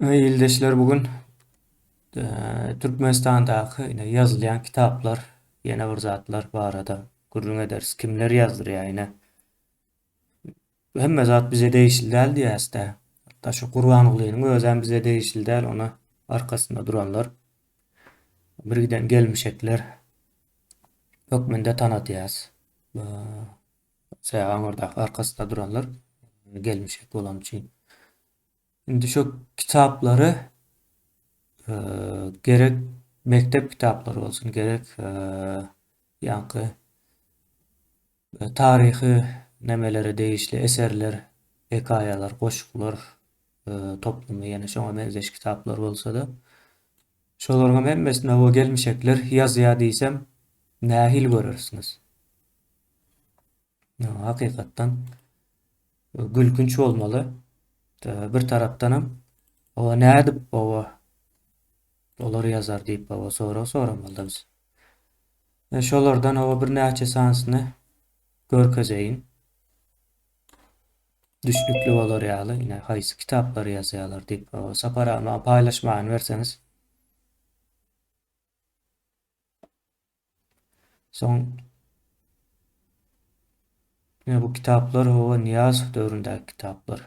Ildeşler bu gün Türkmenistandaky ine ýazylýan kitaplar, ýene bir zatlar barada gürrüň ederis. Kimler ýazdyrýar ine. Hemme zat bize degişli däl diýäs-dä. Hatda şu Gurbangulynyň özem bize degişli däl, ona arkasynda duranlar birgiden gelmişekler hökmünde tanadýas. Sebäbi aňyrdaky arkasynda duranlar gelmişek bolany üçin. Indi şu kitaplary gerek mekdep kitaplary bolsun, gerek ýaňky taryhy nemelere degişli eserler, hekaýalar, goşgular toplumy ýene şoňa meňzeş kitaplar bolsa-da, şolaryňam hemmesini hawa gelmişekler ýazýar diýsem nähili görersiňiz? Hakykatdan gülkünç bolmaly. Bir tarapdanam oba nädip oba olar ýazar diýip oba sorag soramaly biz. Şolardan oba birnäçe sanysyny görkezeýin. Düşnükli bolar ýaly, ine haýsy kitaplary ýazýarlar diýip, Sapar aga maňa paýlaşmagyny berseňiz. Soň Ine bu kitaplar hawa Nyýazow döwründäki kitaplar.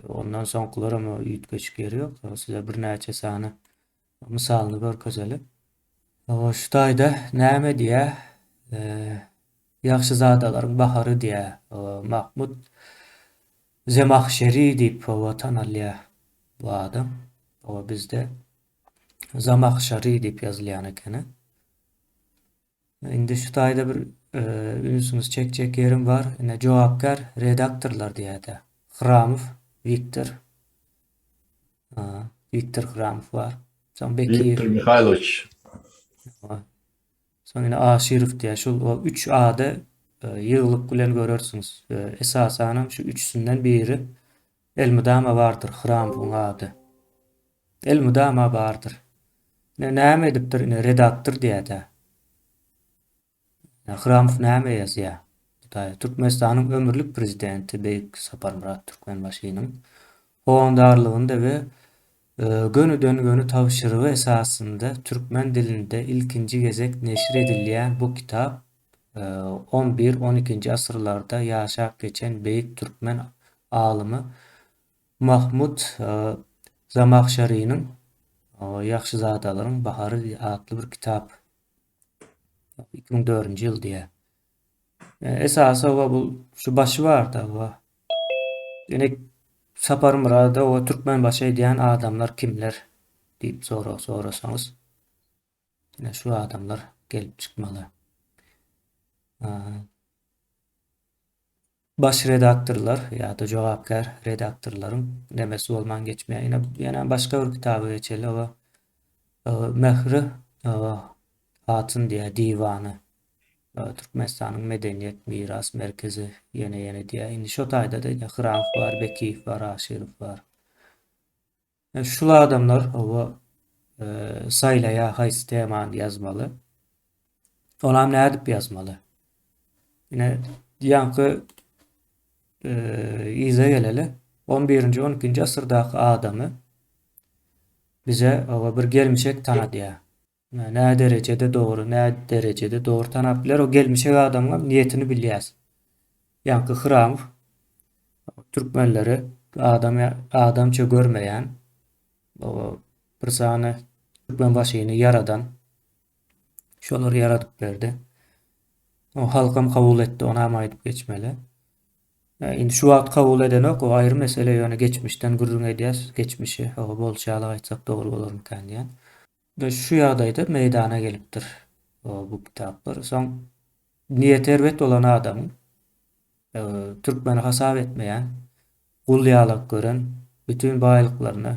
Ondan soňkularam üýtgeşik ýeri ýok. Size birnäçe sany mysalyny görkezeli. Hawa şu taýda näme diýýär? Ýagşyzadalaryň bahary diýýär. Mahmut Zemahşeri diýip hawa tanalýar bu adam. Hawa bizde Zamahşary diýip ýazylýan ekeni. Indi şu taýda bir ünsüňizi çekjek ýerim bar. Ine jogapkär redaktorlar diýýär-de. Hramow Wiktor. Wiktor Hramow bar. Soň Bekiýew. Wiktor Mihaýlowiç. Soň ine Aşyrow diýýär. Şul üç ady ýygylyk bilen görersiňiz. Esasanam şu üçüsinden biri elmydama bardyr Hramowyň ady. Elmydama bardyr. Ine näme edipdir ine redaktor diýädä. Hramow näme ýazýa? Hudaý Türkmenistanyň ömürlik prezidenti Beýik Saparmyrat Türkmenbaşynyň howandarlygynda we gönüden-göni tabşyrygy esasynda türkmen dilinde ilkinji gezek neşir edilýän bu kitap on bir, on ikinji asyrlarda ýaşap geçen beýik türkmen alymy Mahmut Zamahşarynyň Ýagşyzadalaryň bahary atly bir kitap. 2004-nji ýyl diýýär. Esasy oba bu şu başy barda oba. Ýene Saparmyrada oba Türkmenbaşy edýän adamlar kimler diýip sorag sorasaňyz. Ine şu adamlar gelip çykmaly. Baş redaktorlar ýa-da jogapkär redaktorlaryň nemesi bolman geçmeýär. Ýene ýene başga bir kitaba geçeli. Oba Mähri Hatyn diýýär diwany. Türkmenistanyň medeniýet miras merkezi ýene ýene diýýär. Indi şo taýda-da ine Hyramow bar, Bekiýew bar, Aşyrow bar. Şul adamlar hawa saýlaýar haýsy temany ýazmaly. Onam nädip ýazmaly? Ine ýaňky yza geleli. 11-nji, 12-nji asyrdaky adamy bize hawa bir gelmişek tanadýar. Nä derejede dogry, nä derejede dogry tanap biler. O gelmişek adamyňam niýetini bilýäs. Ýaňky Hramow türkmenleri adam adamça görmeýän, o bir sany Türkmenbaşyny ýaradan şolary ýaradyp berdi. O halkam kabul etdi, onam aýdyp geçmeli. Indi şu wagt kabul edenok, o aýry mesele, ýöne geçmişden gürrüň edýäs, geçmişi, o bolşy ýaly aýtsak dogry bolarmykan diýýän. Ve şu ýagdaýda meýdana gelipdir bu kitaplar. Soň niýeti erbet bolan adamyň türkmeni hasap etmeýän, gul ýalak gören, bütin baýlyklaryny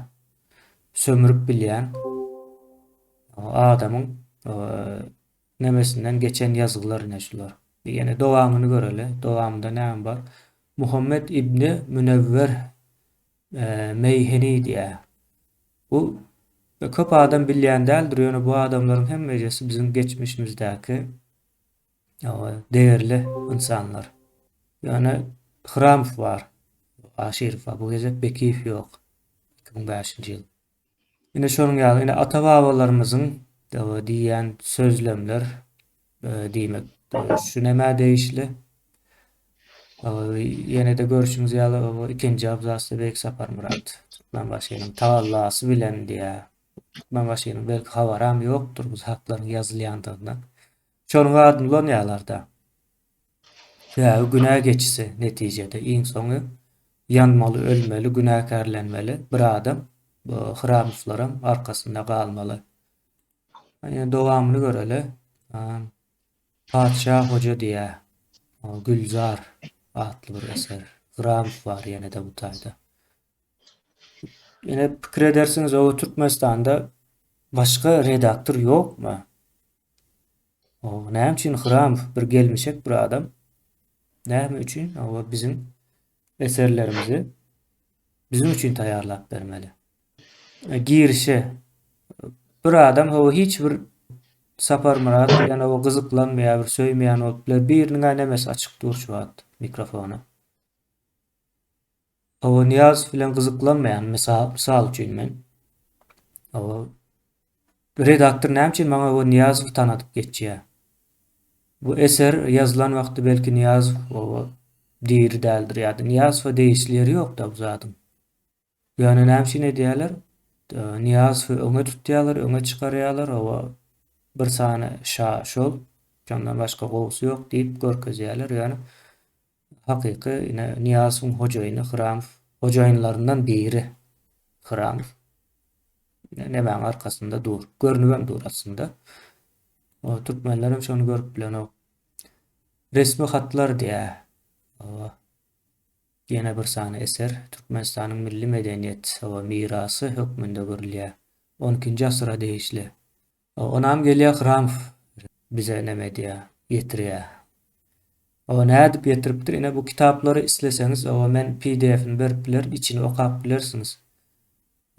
sömürip bilýän adamyň nemesinden geçen ýazgylar ine şular. Ýene dowamyny göreli. Dowamynda näme bar? Muhammet ibni Münewwer Meýheni diýýär. Bu köp adam bilýän däldir, ýöne bu adamlaryň hemmejesi biziň geçmişimizdäki degerli ynsanlar. Ýöne Hramow bar, Aşyrow bar, bu gezek Bekiýew ýok. 2005-nji ýyl. Ine şonuň ýaly ine ata-babalarymyzyň diýýän sözlemler diýmek şu nämä degişli? Ýene-de görşüňiz ýaly ikinji abzasda Beýik Saparmyrat Türkmenbaşynyň tagallasy bilen diýýär. Türkmenbaşynyň belki habaram ýokdur bu zatlaryň ýazylýandygyndan. Şonuň adyny ulanýarlar-da. Sebäbi günä geçisi netijede iň soňy ýanmaly, ölmeli, günäkärlenmeli bir adam bu Hramowlaram arkasynda galmaly. Ýene dowamyny göreli. Patyşa hoja diýýär. Gülzar atly bir eser. Hramow bar ýene-de bu taýda. Ýene pikir edersiňiz, o Türkmenistanda başga redaktor ýokmy? O näme üçin Hramow bir gelmişek bir adam? Näme üçin? O biziň eserlerimizi biziň üçin taýýarlap bermeli. E, girişe bir adam hawa hiç bir Saparmyrat bilen hawa gyzyklanmaýar, bir söýmeýän bolup biler. Biriniň nemesi açyk dur şu wagt mikrofona. Hawa Nyýazow bilen gyzyklanmaýan mysal, mysal üçin men. Hawa redaktor näme üçin maňa bu Nyýazowy tanadyp geçýär? Bu eser ýazylan wagty belki Nyýazow hawa diri däldir ýa-da Nyýazowa degişli ýeri ýok-da bu zadyň. Ýöne näme üçin edýärler? Nyýazowy öňe tutýarlar, öňe çykarýarlar, hawa bir sany şa şol, şondan başga gowusy ýok diýip görkezýärler. Ýöne Hakyky ine Nyýazowyň hojaýyny Hramow, hojaýynlaryndan biri Hramow. Ine nemäň arkasynda dur. Görnübem dur aslynda. O türkmenlerem şony görüp bilenok. Resmi hatlar diýä. O ýene bir sany eser Türkmenistanyň milli medeniýet we mirasy hökmünde görülýär. 12-nji asyra degişli. Onam gelýär Hramow bize neme edýär, ýetirýär. O nädip ýetiripdir? Ine bu kitaplary isleseňiz, o men PDF-ini berip bilerin, içini okap bilersiňiz.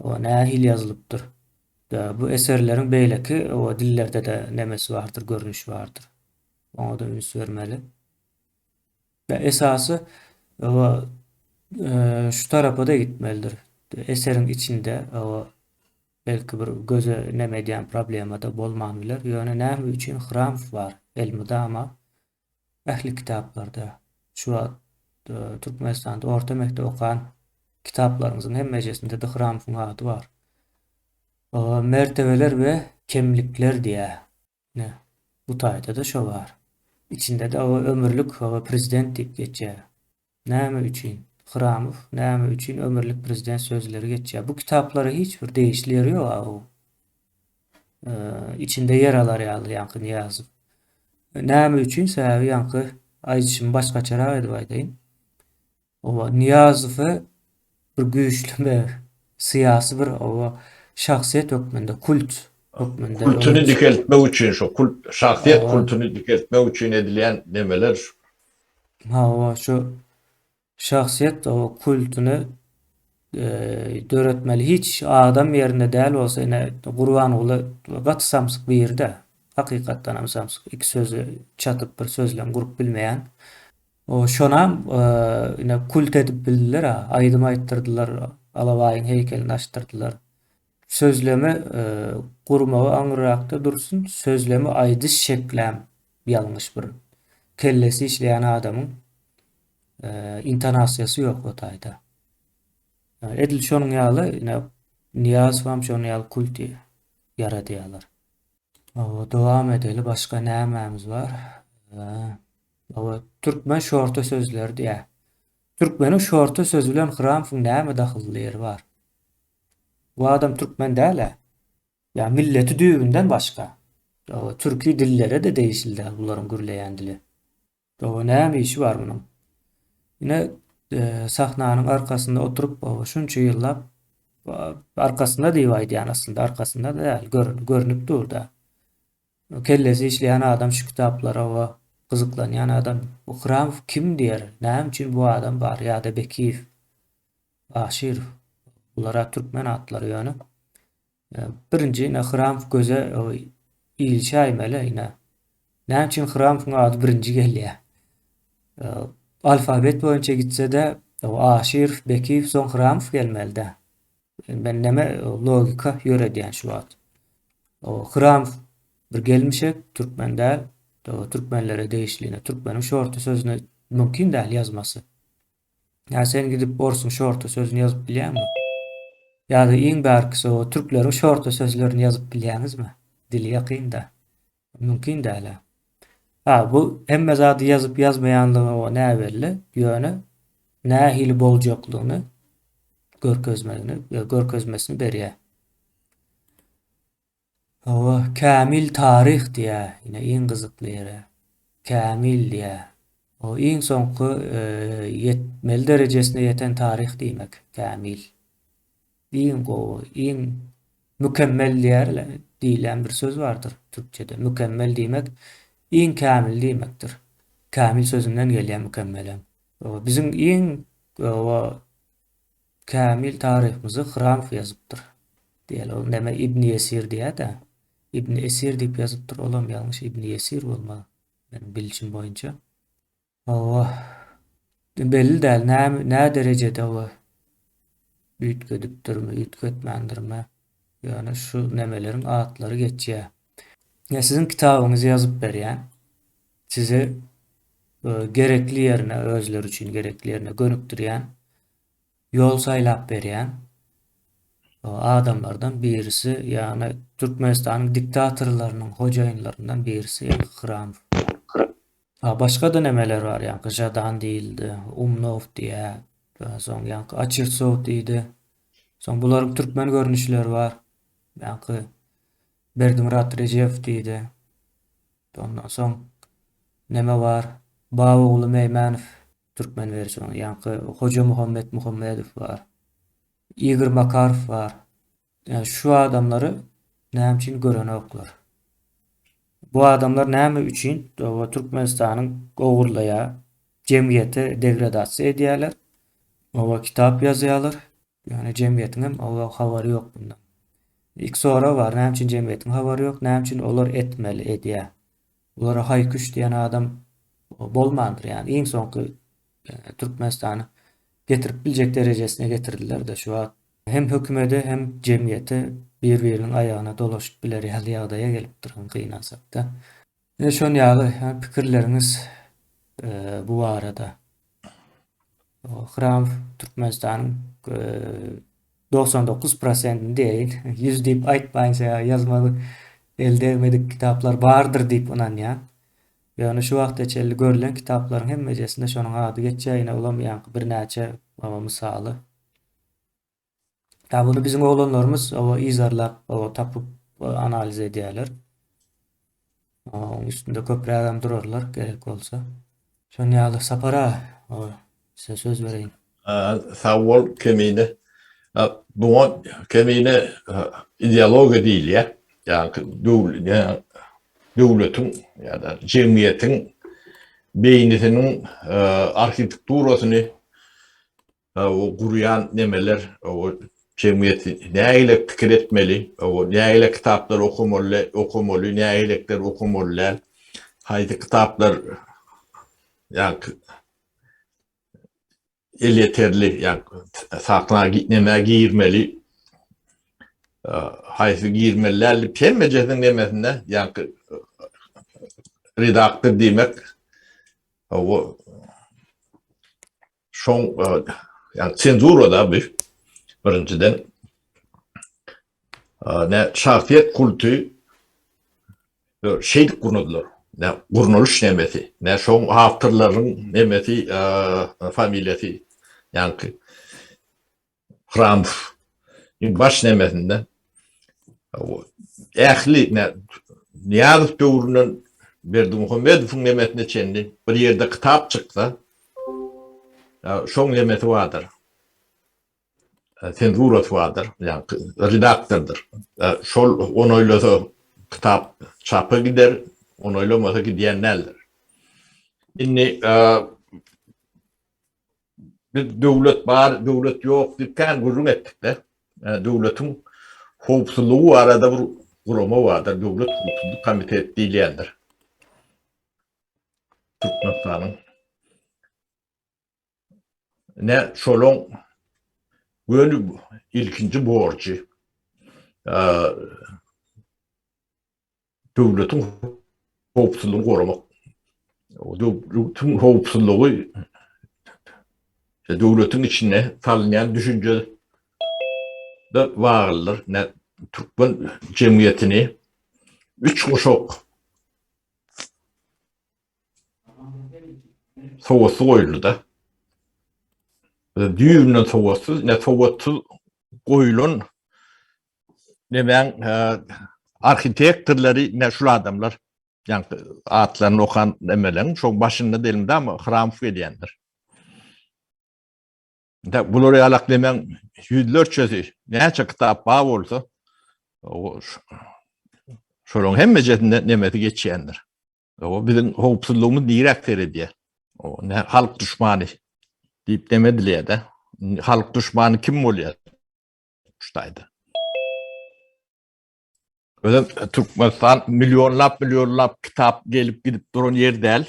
O nähili ýazylypdyr. Bu eserleriň beýleki o dillerde-de nemesi bardyr, görnüşi bardyr. Oňa-da üns bermeli. Esasy o şu tarapa-da gitmelidir. Eseriň içinde o Belki bir göze neme edýän problemada bolman biler, ýöne näme üçin Hramow bar elmydama ähli kitaplarda şu wagt Türkmenistanda orta mekdep okan kitaplaryňyzyň hemmejesinde-de Hramowyň ady bar. Mertebeler we kemlikler diýýär. Ine, bu taýda-da şo bar. Içinde-de ömürlik prezident diýip geçýär. Näme üçin Hramow, näme üçin ömürlik prezident sözleri geçýär? Bu kitaplara hiç bir degişli ýeri ýok o. Içinde ýer alar ýaly ýaňky Nyýazow. Näme üçin? Sebäbi ýaňky aýdyşymy başgaçarak edip aýdaýyn. Oba Nyýazowy bir güýçli bir syýasy bir oba şahsyýet hökmünde kult hökmünde Kultuny dikeltmek üçin şu kult şahsyýet kultuny dikeltmek üçin edilýän nemeler şu. Hawa, şu şahsyýet o kultuny döretmeli. Hiç adam ýerinde däl bolsa ine Gurbanguly gaty samsyk biri-de. Hakykatdan hem samsyk. Iki sözi çatyp bir sözlem gurup bilmeýän. O şonam ine kult edip bildiler-a. Aýdym aýtdyrdylar, Alabaýyň heýkelini açdyrdylar. Sözlemi gurmagy aňryrakda dursun, sözlemi aýdyş şekläm ýalňyş bir kellesi işleýän adamyň intonasiýasy ýok o taýda. Edil şonuň ýaly ine Nyýazowam şonuň ýaly kult ýaradýarlar. Hawa dowam edeli başga nämämiz bar? Hawa türkmen şorta sözleri diýýär. Türkmeniň şorta sözi bilen Hramowyň näme dahylly ýeri bar? Bu adam türkmen däl-ä. Ýa milleti düýbünden başga. Türki dillere-de degişli däl bularyň gürleýän dili. Oba näme işi bar munuň? Ine sahnanyň arkasynda oturyp oba şunça ýyllap arkasynda diýip aýdýan aslynda arkasynda däl görnüp dur-da. Kellesi işleýän adam şu kitaplara oba gyzyklanýan adam bu Hramow kim diýer, näme üçin bu adam bar ýa-da Bekiýew, Aşyrow bular-a türkmen atlary ýöne. Birinji ine Hramow göze ilişäýmeli ine. Näme üçin Hramowyň ady birinji gelýär? Alfabet boýunça gitse-de Aşyrow, Bekiýew soň Hramow gelmeli-dä. Men neme logika ýöredýän şu wagt. O Hramow bir gelmişek, türkmen däl, türkmenlere degişli, türkmeniň şorta sözüni mümkin däl ýazmasy. Ýa sen gidip orsuň şorta sözüni ýazyp bilýäňmi? Ýa-da iň bärkisi o türkleriň şorta sözlerini ýazyp bilýäňizmi? Dili ýakyn-da. Mümkin däl-ä. Ha, bu hemme zady ýazyp ýazmaýanlygy o näbelli, ýöne nähili boljaklygyny görkezmegini, görkezmesini berýär. Hawa, kämil taryh diýýär, ine iň gyzykly ýeri. Kämil diýýär. O iň soňky ýetmeli derejesine ýeten taryh diýmek, kämil. Iň gowy, iň mükemmel diýerler, diýilýän bir söz bardyr türkçede. Mükemmel diýmek iň kämil diýmekdir. Kämil sözünden gelýär mükemmelem. Biziň iň Kämil taryhymyzy Hramow ýazypdyr. Diýeli ol näme Ibni Ýesir diýýä-dä. Ibni Esir diýip ýazypdyr, olam ýalňyş Ibni Ýesir bolmaly meniň bilişim boýunça. Hawa. Belli däl näme nä derejede ol üýtgedipdirmi, üýtgetmändirmi. Ýöne şu nemeleriň atlary geçýär. Ýa siziň kitabyňyzy ýazyp berýän. Sizi gerekli ýerine, özleri üçin gerekli ýerine gönükdirýän, ýol saýlap berýän adamlardan birisi, ýagny Türkmenistanyň diktatorlarynyň hojaýynlaryndan birisi ýaňky Hramow. A başga-da nemeler bar, ýaňky Žadan diýildi, Umnow diýýär, soň ýaňky Açirsow diýdi. Soň bularyň türkmen görnüşleri bar. Ýaňky Berdimyrat Rejepow diýdi. Ondan soň neme bar? Babaguly Meýmenow türkmen wersiýony, ýaňky Hojamuhammet Muhammedow bar. Igor Makarow bar. Ýa şu adamlary näme üçin görenoklar? Bu adamlar näme üçin Türkmenistanyň ogurlaýar, jemgyýeti degradasiýa edýärler, oba kitap ýazýarlar. Ýöne jemgyýetiň hem oba habary ýok bundan. Ilk sorag bar, näme üçin jemgyýetiň habary ýok, näme üçin olar etmeli, edýär? Bulara haý-küş diýen adam bolmandyr, ýagny iň soňky e, Türkmenistany getirip biljek derejesine getirdiler-de şu wagt hem hökümede hem jemgyýete bir-biriniň aýagyna dolaşyp biler ýaly ýagdaýa gelipdir gynansak-da. Ine şon ýaly pikirleriňiz e, bu barada. Hramow Türkmenistanyň 99 prosentini diýeýin, 100 diýip aýtmaýyn, sebäbi ýazmadyk, el degmedik kitaplar bardyr diýip ynanýan. Ýöne şu wagta çenli görlen kitaplaryň hemmejesinde şonuň ady geçýär, ine olam ýaňky birnäçe mysaly. Ýa muny biziň oglanlarymyz oba yzarlap, oba tapyp analiz edýärler. Oň üstünde köprägem durarlar gerek bolsa. Şon ýaly Sapar aga, size söz bereýin. Sag bol Kemine. Buňa Kemine ideologiýa diýilýär. Ýagny döwletiň ýa-da jemgyýetiň beýnisiniň arhitekturasyny O gurýan nemeler, o jemgyýeti nähili pikir etmeli, o nähili kitaplar okamaly, okamaly, nähilekler okamaly däl, haýsy kitaplar ýa elýeterli, ýa sakla nämä girmeli, haýsy girmeli däl diýip hemmejesiniň nemesinde, ýa redaktor diýmek, o Şoň ýa senzura da bir birinjiden ne şahsyýet kulty şeýdip gurnadylar. Ne gurnalyş nemesi, ne şoň awtorlaryň nemesi, familiýasy, ýaňky Hramow baş nemesinde ähli Nyýazow döwründen Berdimuhamedowyň nemesine çenli bir ýerde kitap çyksa, şoň nemesi bardyr. Senzurasy bardyr, ýagny redaktordyr. Şol onaýlasa kitap çapa gider, onaýlamasa gidýän däldir. Indi Biz döwlet bar, döwlet ýok diýip kän gürrüň etdik-de. Döwletiň howpsuzlygy barada bir gurama bardyr, Döwlet howpsuzlyk komiteti diýilýändir. Türkmenistanyň. Ne şolaň. göni ilkinji borjy döwletiň howpsuzlygyny goramak. Döwletiň howpsuzlygy döwletiň içinde salynýan düşünje de baglydyr. Ne türkmen jemgyýetini üç guşak sowatsyz goýuldy-da. Düýbünden sowatsyz, ne sowatsyz goýulan nemäň arhitektorlary ne şul adamlar. Ýaňky atlaryny okan nemeleň şoň başynda delmidama Hramow gelýändir. Da bular ýalak nemäň ýüzlerçesi näçe kitap bar bolsa şolaryň hemmejesinde nemesi geçýändir. O biziň howpsuzlygymyz niräk seredýär? O ne halk duşmany diýip neme edilýär-de. Halk duşmany kim bolýar? Şu taýda. Özem Türkmenistan millionlap millionlap kitap gelip gidip duran ýer däl.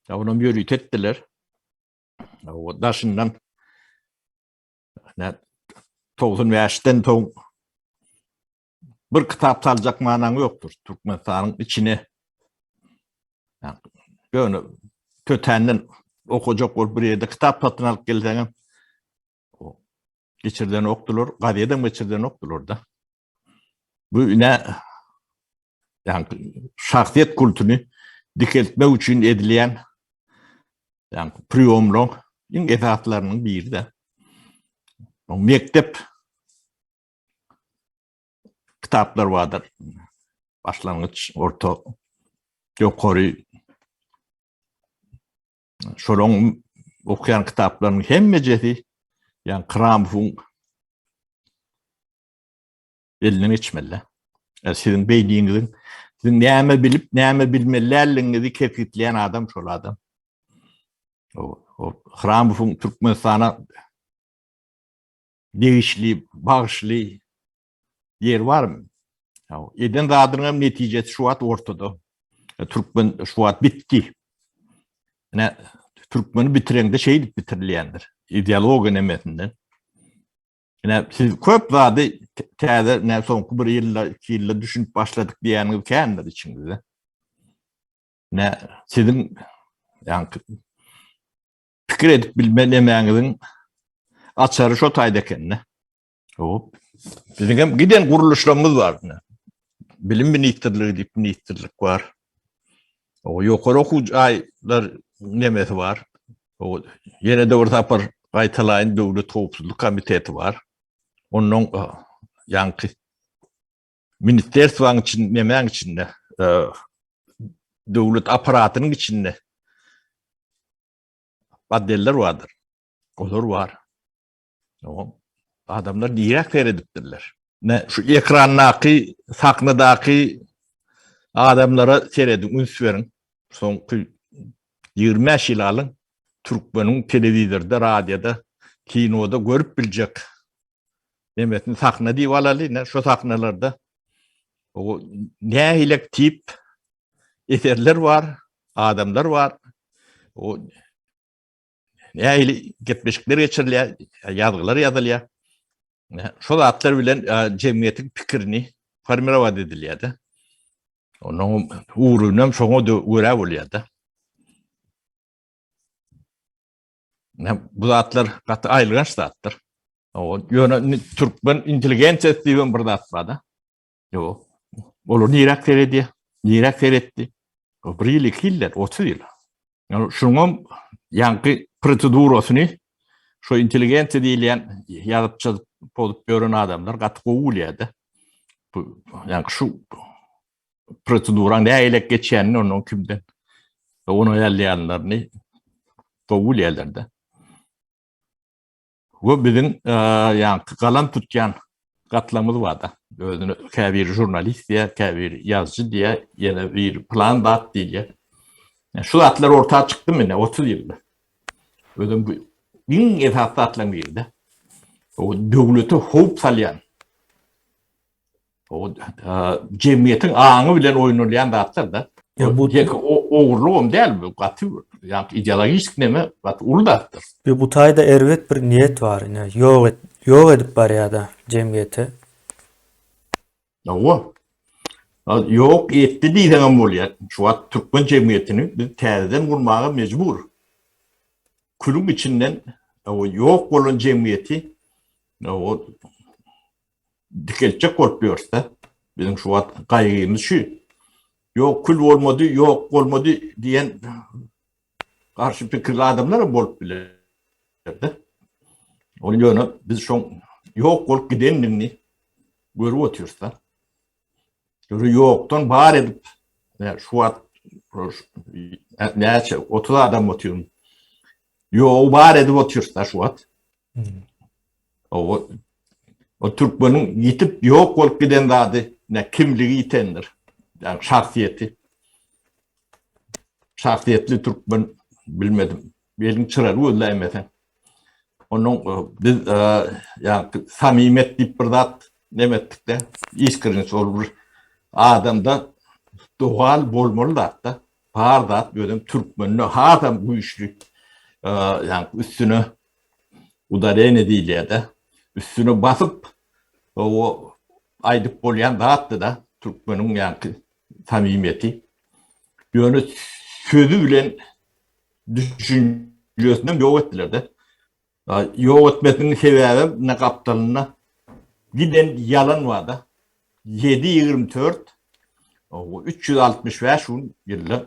Ya onam ýörite etdiler. O daşyndan ne 95-den soň bir kitap saljak manaň ýokdur Türkmenistanyň içine. Ýöne tötänden okajak bolup bir ýerde kitap satyn alyp gelseňem geçirden okdular, gazetem geçirden okdular da. Bu ine ýagny şahsyýet kultuny dikeltmek üçin edilýän ýagny priýomlaryň iň esaslarynyň biri-de. Mekdep kitaplar bardyr. Başlangyç, orta, ýokary şolaryň okaýan kitaplarynyň hemmejesi ýagny Kramowyň elinden geçmeli. Yani siziň beýniňiziň siziň näme bilip, näme bilmeli däldigiňizi kesgitleýän adam şol adam. O, o Hramowyň Türkmenistana degişli, bagyşly ýeri barmy? Eden zadynyň hem netijesi şu wagt ortada. Türkmen şu wagt bitdi. Ine, türkmeni bitireňde şeýdip bitirilýändir. Ideologiýa nemesinden. Ine, siz köp zady täze, ne soňky bir ýylda, iki ýylda düşünip başladyk diýýäniňiz kändir içiňizde. Ne siziň ýaňky pikir edip bilme nemäňiziň açary şo taýda ekende. Hop. Biziň hem giden gurluşlarymyz bar. Bilim ministrligi diýip ministrlik bar. O ýokary okuw jaýlar nemesi bar. O ýene de bir sapar gaýtalaýyn döwlet howpsuzlyk komiteti bar. Ondan e, ýaňky ministerstwaň içinde, nemäň içinde, e, döwlet apparatynyň içinde otdeller bardyr. Olar bar. O adamlar diýrek seredipdirler. Ne şu ekrandaky, sahnadaky adamlara serediň, üns beriň. Soňky 25 ýyl alyň, türkmeniň telewizorda, radioda, kinoda görüp biljek nemesini sahna diýip alaly, ne şu sahnalarda o nähili tip eserler bar, adamlar bar. O nähili gepleşikler geçirilýär, ýazgylar ýazylýar. Şol zatlar bilen jemgyýetiň pikirini formirowat edilýär-de. Onuň ugruny hem şoňa görä bolýar-da. Bu zatlar gaty aýylganç zatdyr. Ýöne türkmen intelligensiýasy diýen bir zat bar-da. Ýok. Olar niräk seredýär? Niräk seretdi? O bir ýyl, iki ýyl däl, 30 ýyl. Ýani şunuň ýaňky prosedurasyny şu intelligensiýa diýilýän ýazyp çyzyp pozup ýören adamlar gaty gowy bilýär-de. Bu ýaňky şu proseduraň nähili geçýänini onuň kimden ony ýazýanlaryny gowy bilýärler-de. We biziň ýaňky galam tutýan gatlagymyz bar-da. Özüne käbiri žurnalist diýýär, käbiri ýazyjy diýýär, ýene biri plan zat diýýär. Şu zatlar orta çykdy ine 30 ýylda. Özem bu iň esasy zatlaryň biri-de. O döwlete howp salýan O jemgyýetiň aňy bilen oýnalýan zatlar-da. Ya bu ýeke ogurlygam däl bu gaty ýa ideologik neme gaty uly zatdyr. Ýa bu taýda erbet bir niýet bar ine ýok et. Ýok edip barýada jemgyýeti. Hawa. Ýok etdi diýseňem bolýar. Şu wagt türkmen jemgyýetini biz täzeden gurmaga mejbur. Külüň içinden ýok bolan jemgyýeti dikeltjek bolup ýörüs-de. Biziň şu wagt gaýgymyz şu. Ýok kül bolmady, ýok bolmady diýen garşy pikirli adamlar hem bolup biler-de. Ol ýöne biz şoň ýok bolup gidendigini görüp otyrys-da. Ýöne ýokdan bar edip, şu wagt näçe 30 adam otyr. Ýogy bar edip otyrys-da şu wagt. O o türkmeniň ýitip ýok bolup giden zady ne kimligi ýitendir. Ýagny şahsyýeti. Şahsyýetli türkmen bilmedim. Eliň çyraly gözläýmeseň. Onuň e, biz e, ýagny samimiýet diýip bir zat neme etdik-de, iskrinç ol bir adamda dogal bolmaly zat-da. Bar zat özem türkmende hasam güýçli e, ýagny üstüne udareniýe diýilýär-de. Üstüne basyp o aýdyp bolýan zatdy-da türkmeniň ýagny samimiýeti. Ýöne sözi bilen düşünjesinem ýok etdiler-de. Ýok etmesiniň sebäbem ine gapdalynda giden ýalan bar-da. Ýedi 24, 365 gün ýylda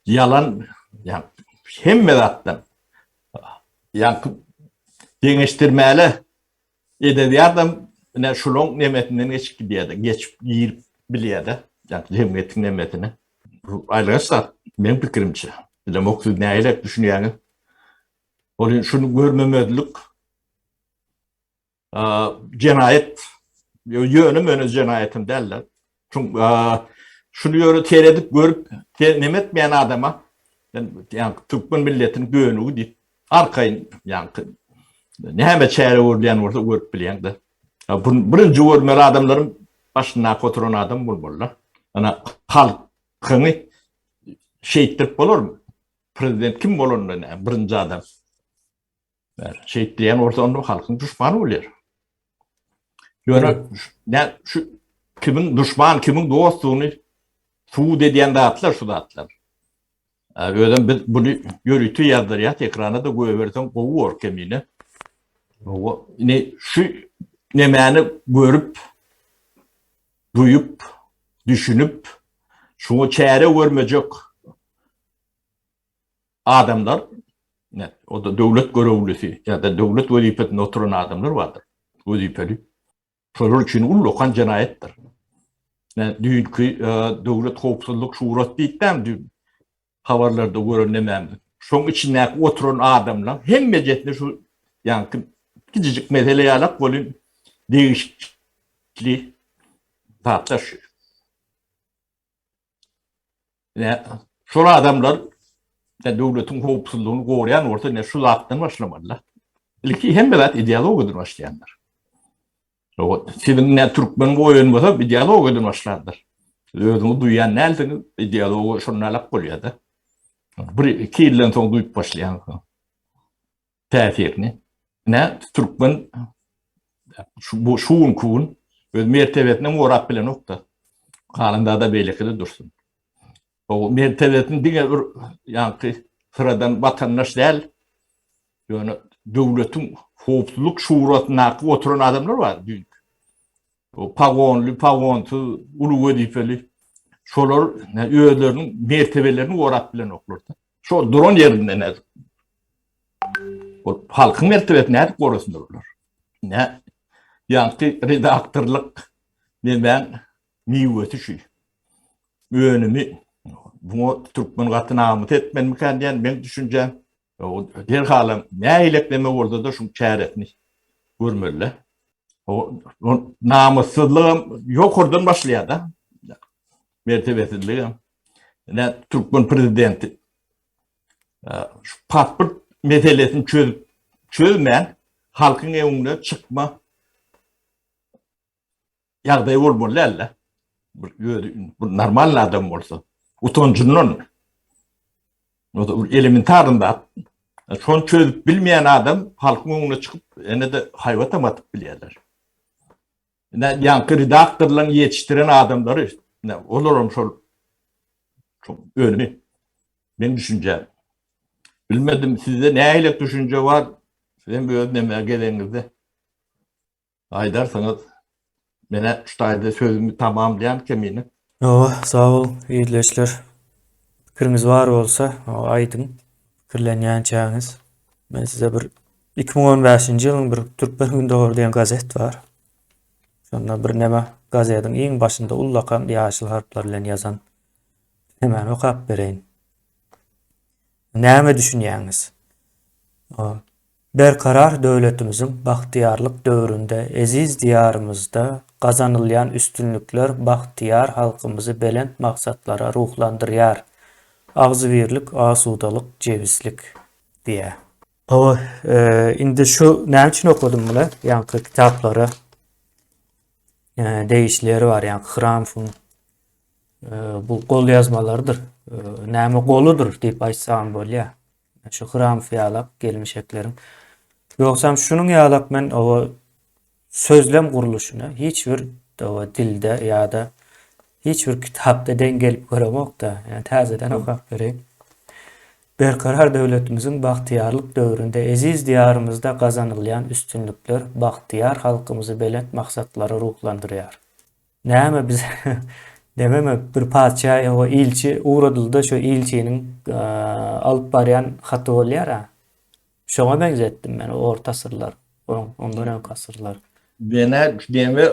ýalan ýa hemme zatdan ýa deňeşdirmäle Edebiýatam ine şulaň nemesinden geçip gidýär-de, geçip girip bilýär-de, ýagny jemgyýetiň nemesine. Bu aýylganç zat, meň pikirimçe. Bilemok siz nähiliräk düşünýäňiz. Ol şuny görmemezlik jenaýat, ýöne-möne jenaýatam däl-de. Şuny ýöne seredip görüp neme etmeýän adama ýagny türkmen milletiniň dönügi diýip arkaýyn ýagny näme çäre görülýän bolsa görüp bilýäň-de. Birinji görmeli adamlaryň başyndaky oturan adam bolmaly-da. Ana halkyňy şeýtdirip bolarmy? Prezident kim bolanda näme birinji adam. Şeýtdirýän bolsa onda halkyň duşmany bolýar. Ýöne nä şu kimiň duşman, kimiň dostdugyny subut edýän zatlar şu zatlar. Özem biz buny ýörite ýazdyrýas, ekrana-da goýberseň gowy bor kemine. Hawa, indi şu nemäni görüp, duýup, düşünip, şuňa çäre görmejek Adamlar, o-da döwlet görewlisi ýa-da döwlet wezipesinde oturan adamlar bardyr, wezipeli. Şolar üçin ullakan jenaýatdyr. Düýnki Döwlet howpsuzlyk şurasy diýipdämi düýn habarlarda gören nemämiz. Şoň içindäki oturan adamlaň hemmejesine şu ýaňky kiçijik mesele ýalak welin degişli zatlar şu. Ine, şol adamlar döwletiň howpsuzlygyny goraýan bolsa, ine şu zatdan başlamalylar. Ilki hemme zat ideologiýadan başlaýandyr. Siziň ne türkmen goýan bolsa, ideologiýadan başlandyr. Siz özüňiz duýýan dälsiňiz, ideologiýa şonda alak bolýar-da. Bir iki ýyldan soň duýup başlaýaňyz. Täsirini. Ine, türkmen şu bu şu günki gün öz mertebesini gorap bilenok-da. Galan zada beýleki-de dursun. O mertebesini diňe bir ýaňky syradan watandaş däl, ýöne döwletiň howpsuzlyk şurasyndaky oturan adamlar bar düýn. O pagonly, pagonsyz, uly wezipeli şolar özleriniň mertebelerini gorap bilenoklar-da. Şo duran ýerinde nädip? Ol halkyň mertebesini nädip gorasynlar olar? Ne? Ýaňky redaktorlyk nemäň miwesi şu. Önümi buňa türkmen gaty namys etmelimikä diýen meň düşünjäm. Her halam nähilek neme bolsa-da şuň çäresini görmeli. O namyssyzlygam ýokardan başlaýar-da. Mertebesizligem. Ine türkmen prezidenti şu pasport meselesini çözüp çözmän halkyň öňüne çykma ýagdaýy bolmaly däldi. Bir özi bir normal adam bolsa utanjyndan o elementarny zat. Şony çözüp bilmeýän adam halkyň öňüne çykyp ene-de haýbatam atyp bilýärler. Ine ýaňky redaktorlaryň ýetişdiren adamlary, ine olaram şol şol önümi. Meň düşünjäm. Bilmedim sizde nähili düşünje bar? Siz hem öz neme gezeňizde aýdarsyňyz. Menä şu taýda sözümi tamamlaýan kemine. Hawa, sag boluň, ildeşler. Pikiriňiz bar bolsa, aýdyň. Pikirlenýänçäňiz men size bir 2015-nji ýylyň bir Türkmen Gündogary diýen gazet bar. Şonda bir neme gazetiň iň başynda ullakan ýaşyl harplar bilen ýazan nemäni okap bereýin. Näme düşünýäňiz? Berkarar döwletimiziň bagtyýarlyk döwründe eziz Diýarymyzda gazanylýan üstünlikler bagtyýar halkymyzy belent maksatlara ruhlandyrýar. Agzybirlik, asudalyk, jebislik diýýär. Hawa, indi şu näme üçin okadym muny? Ýaňky kitaplara degişli ýeri bar, ýaňky Hramowyň bu golýazmalarydyr. Näme goludyr diýip aýtsam bolýar. Şu Hramow ýalak gelmişekleriň. Ýogsam şunuň ýalak men o sözlem gurluşyna hiç bir o dilde ýa-da hiç bir kitapda deň gelip göremok-da. Ýani täzeden okap bereýin. Berkarar döwletimiziň bagtyýarlyk döwründe eziz Diýarymyzda gazanylýan üstünlikler bagtyýar halkymyzy belent maksatlara ruhlandyrýar. Näme biz dememe bir patyşa ýa ilçi ugradyldy şu ilçiniň alyp barýan haty bolýar-a. Şoňa meňzetdim men orta asyrlar, ondan öňki asyrlar. Menä deme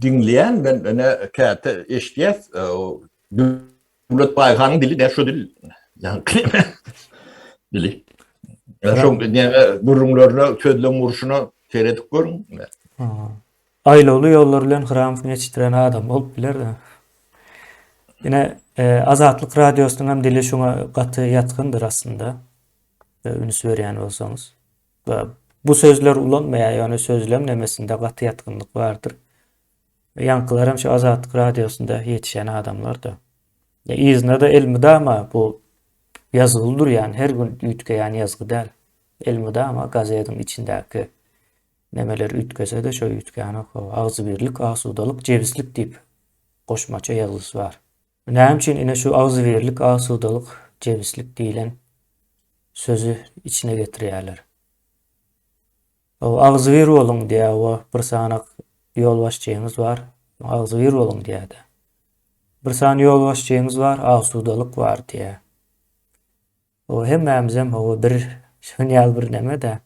diňleýän men ene käte eşidýäs Döwlet Baýhanyň dili dä şo dil. Ýaňky dili. Şo näme gürrüňlerine, sözlem gurşuna seredip görüň. Aýlawly ýollar bilen Hramowyny ýetişdiren adam bolup biler-de. Ine, e, Azatlyk radiosynyň hem dili şuňa gaty ýatgyndyr aslynda. E, üns berýän bolsaňyz. Bu sözler ulanmaýar, ýöne sözlem nemesinde gaty ýatgynlyk bardyr. Ýaňkylaram şu Azatlyk radiosynda ýetişen adamlar-da. Yzyna-da elmydama bu ýazgyly durýan, her gün üýtgeýän ýazgy däl. Elmydama gazediň içindäki nemeler üýtgese-de şo üýtgänok. Agzybirlik, asudalyk, jebislik diýip goşmaça ýazgysy bar. Näme üçin ine şu agzybirlik, asudalyk, jebislik diýlen sözi içine getirýärler? Agzybir boluň diýýär o bir sanak ýolbaşçyňyz bar. Agzybir boluň diýýär-de. Bir sany ýolbaşçyňyz bar, asudalyk bar diýýär. O hemmämizem hawa bir şuny ýaly bir neme-de.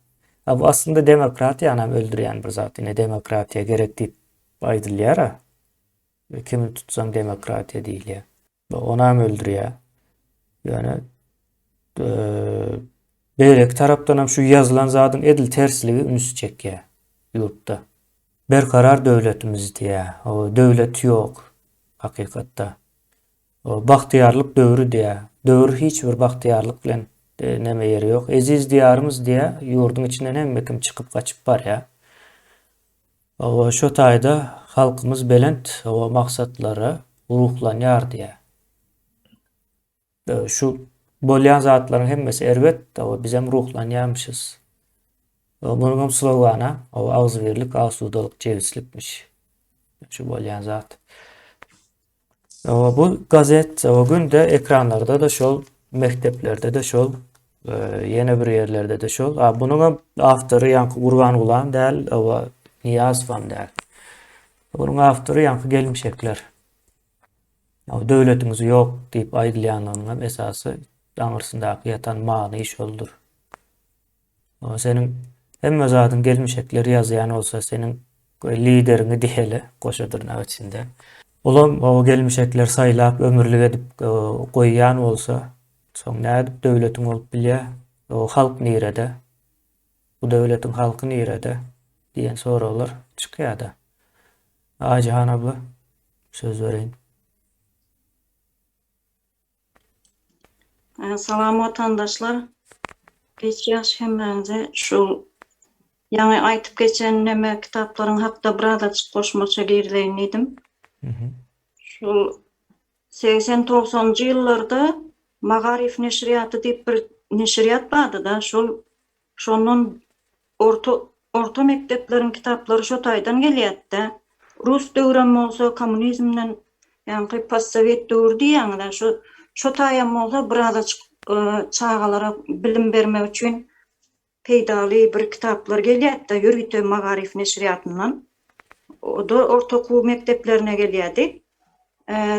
A bu aslynda demokratiýany hem öldürýän bir zat. Ine demokratiýa gerek diýip aýdylýar-a. Kimi tutsaň demokratiýa diýilýär. Onam öldürýär. Ýöne beýleki tarapdan hem şu ýazylan zadyň edil tersligi üns çekýär ýurtda. Berkarar döwletimiz diýýär. O döwlet ýok hakykatda. O bagtyýarlyk döwri diýýär. Döwür hiç bir bagtyýarlyk bilen neme ýeri ýok. Eziz diýarymyz diýýär. Ýurduň içinden hemme kim çykyp gaçyp barýar. Hawa, şo taýda halkymyz belent hawa maksatlara ruhlanýar diýýär. Şu bolýan zatlaryň hemmesi erbet, hawa bizem ruhlanýarmyşyz. Munuňam slogany hawa agzybirlik, asudalyk, jebislikmiş. Şu bolýan zat. Bu gazet o günde ekranlarda-da şol, mekdeplerde-de şol, e, ýene bir ýerlerde-de şol. A bunuň awtory ýaňky Gurbangulam däl, owa Nyýazowam däl. Bunuň awtory ýaňky gelmişekler. O döwletiňiz ýok diýip aýdylýanlygynyň hem esasy aňyrsyndaky ýatan many şoldur. Seniň hemme zadyň gelmişekler ýazýan bolsa, seniň lideriňi diýeli goşa dyrnak içinde. Olam o gelmişekler saýlap ömürlik edip goýýan bolsa, soň nädip döwletiň bolup bilýär? O halk nirede? Bu döwletiň halky nirede? diýen soraglar çykýar-da. Aýjahan abla, söz bereýin. Salam watandaşlar. Geç ýagşy hemmäňize. Şu ýaňy aýtyp geçen neme kitaplaryň hakda birazajyk goşmaça girizeýin diýdim. Şu 80-90-njy ýyllarda Magaryf neşirýaty diýip bir neşirýat bardy-da, şol şondan orta orta mekdepleriň kitaplary şo taýdan gelýärdi-dä. Rus döwrem bolsa kommunizmden ýaňky postsowet döwri diýýäňiz-ä şo şo taýam bolsa birazajyk çagalara bilim bermek üçin peýdaly bir kitaplar gelýärdi-de ýörite Magaryf neşirýatyndan. O-da orta okuw mekdeplerine gelýärdi.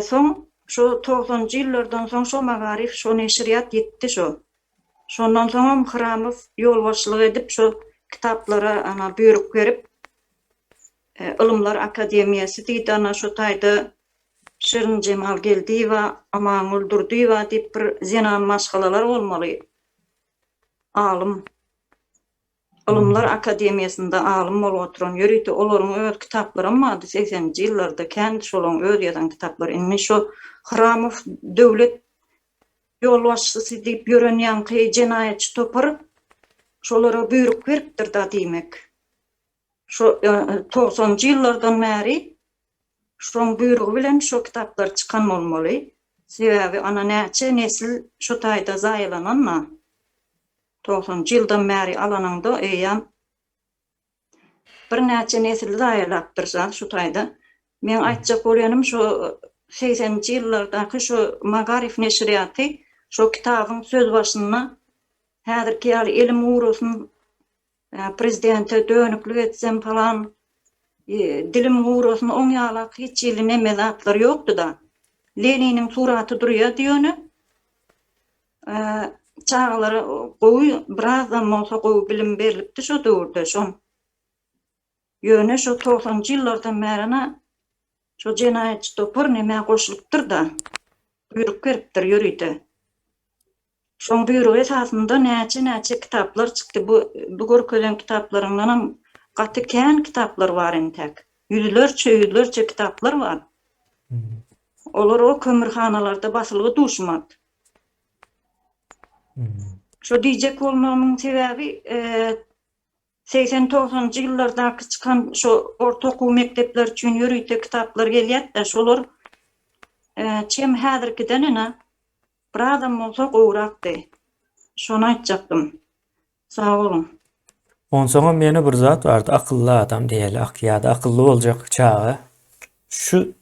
Soň şo togsanjy ýyllardan soň şo Magaryf şo neşirýat ýitdi şo. Şondan soňam Hramow ýolbaşçylyk edip şo kitaplara ana buýruk berip Ylymlar akademiýasy diýdi ana şo taýda Şirinjemal Geldiýewa, Amangül Durdyýewa diýip bir zenan maşgalalar bolmaly. Alym. Ylymlar akademiýasynda alym bolup oturan ýörite olaryň öz kitaplaram bardy segseninji ýyllarda kändi şolaryň öz ýazan kitaplary indi şo Hramow döwlet ýolbaşçysy diýip ýören ýaňky jenaýatçy topar şolara buýruk beripdir da diýmek şo togsanynjy ýyllardan bäri şoň buýrugy bilen şo kitaplar çykan bolmaly sebäbi ana näçe nesil şo taýda zaýalanan-da. Togsanynjy ýyldan bäri alanyňda eýýäm birnäçe nesili zaýalapdyr zat şu taýda. Meň aýtjak bolýanym şo segseninji ýyllardaky şo Magaryf neşirýaty şo kitabyň söz başynda häzirki ýaly elim gurasyn prezidente dönüklik etsem palan dilim gurasyn oň ýalak hiç hili neme zatlar ýokdy-da. Leniniň suraty durýardy ýöne. Çagalara gowy birazdan bolsa gowy bilim berlipdi şo döwürde şoň. Ýöne şo togsanjy ýyllardan bärine şo jenaýatçy topar nämä goşulypdyr-da, buýruk beripdir ýörite. Şoň buýrugy esasynda näçe-näçe kitaplar çykdy. Bu bu görkezen kitaplaryňdanam gaty kän kitaplar bar entäk. Ýüzlerçe, ýüzlerçe kitaplar bar. Olar o kömürhanalarda basylgy duşmat. Şo diýjek bolmagymyň sebäbi, segsen-togsanynjy ýyllardaky çykan şo orta okuw mekdepleri üçin ýörite kitaplar gelýärdi-de, şolar çem häzirkiden ene birazam bolsa gowrakdy. Şony aýtjakdym. Sag boluň. Onsoňam ýene bir zat bardy, akylly adam diýeli, ak ýa-da akylly boljak çaga şu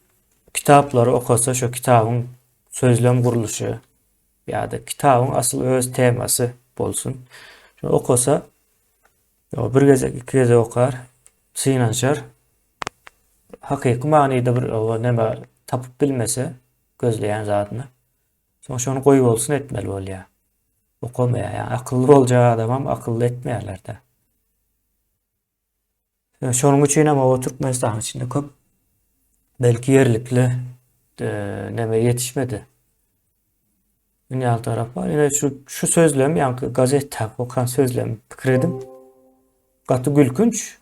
kitaplary okasa, şu kitabyň sözlem gurluşy ýa-da kitabyň asyl öz temasy bolsun. Şony okasa, bir gezek, iki gezek okar, synanyşar. Hakyky manyda bir näme tapyp bilmese gözleýän zadyny, soň şony goýbolsun etmeli bolýar. Okamaýar. Ýa akylly boljak adamam akylly etmeýärler-de. Şonuň üçin hem o Türkmenistanyň içinde köp belki ýerlikli e, neme ýetişmedi. Dünýä tarap bar. Ine şu şu sözlem ýaňky gazetde okan sözlem pikir edip gaty gülkünç.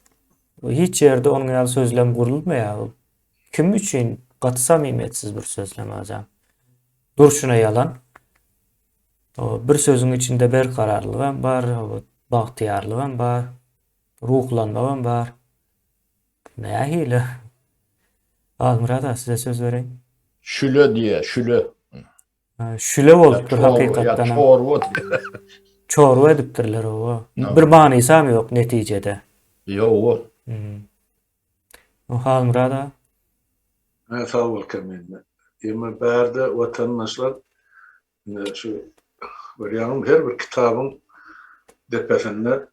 Hiç ýerde onuň ýaly sözlem gurulmaýar. Kim üçin gaty samimiýetsiz bir sözlem azam. Durşuna ýalan. Bir sözüň içinde berkararlygam bar, bagtyýarlygam bar, ruhlanmagam bar. Nähili? Halmyrat aga size söz bereýin. Şüle diýýär, şüle. Şüle bolupdyr hakykatdan hem. Çorba. Çorba edipdirler owa. Bir manysam ýok netijede. Ýok. Halmyrat aga. Hä sag bol Kemine. Emma bärde watandaşlar Ine şu görýäňmi her bir kitabyň depesinde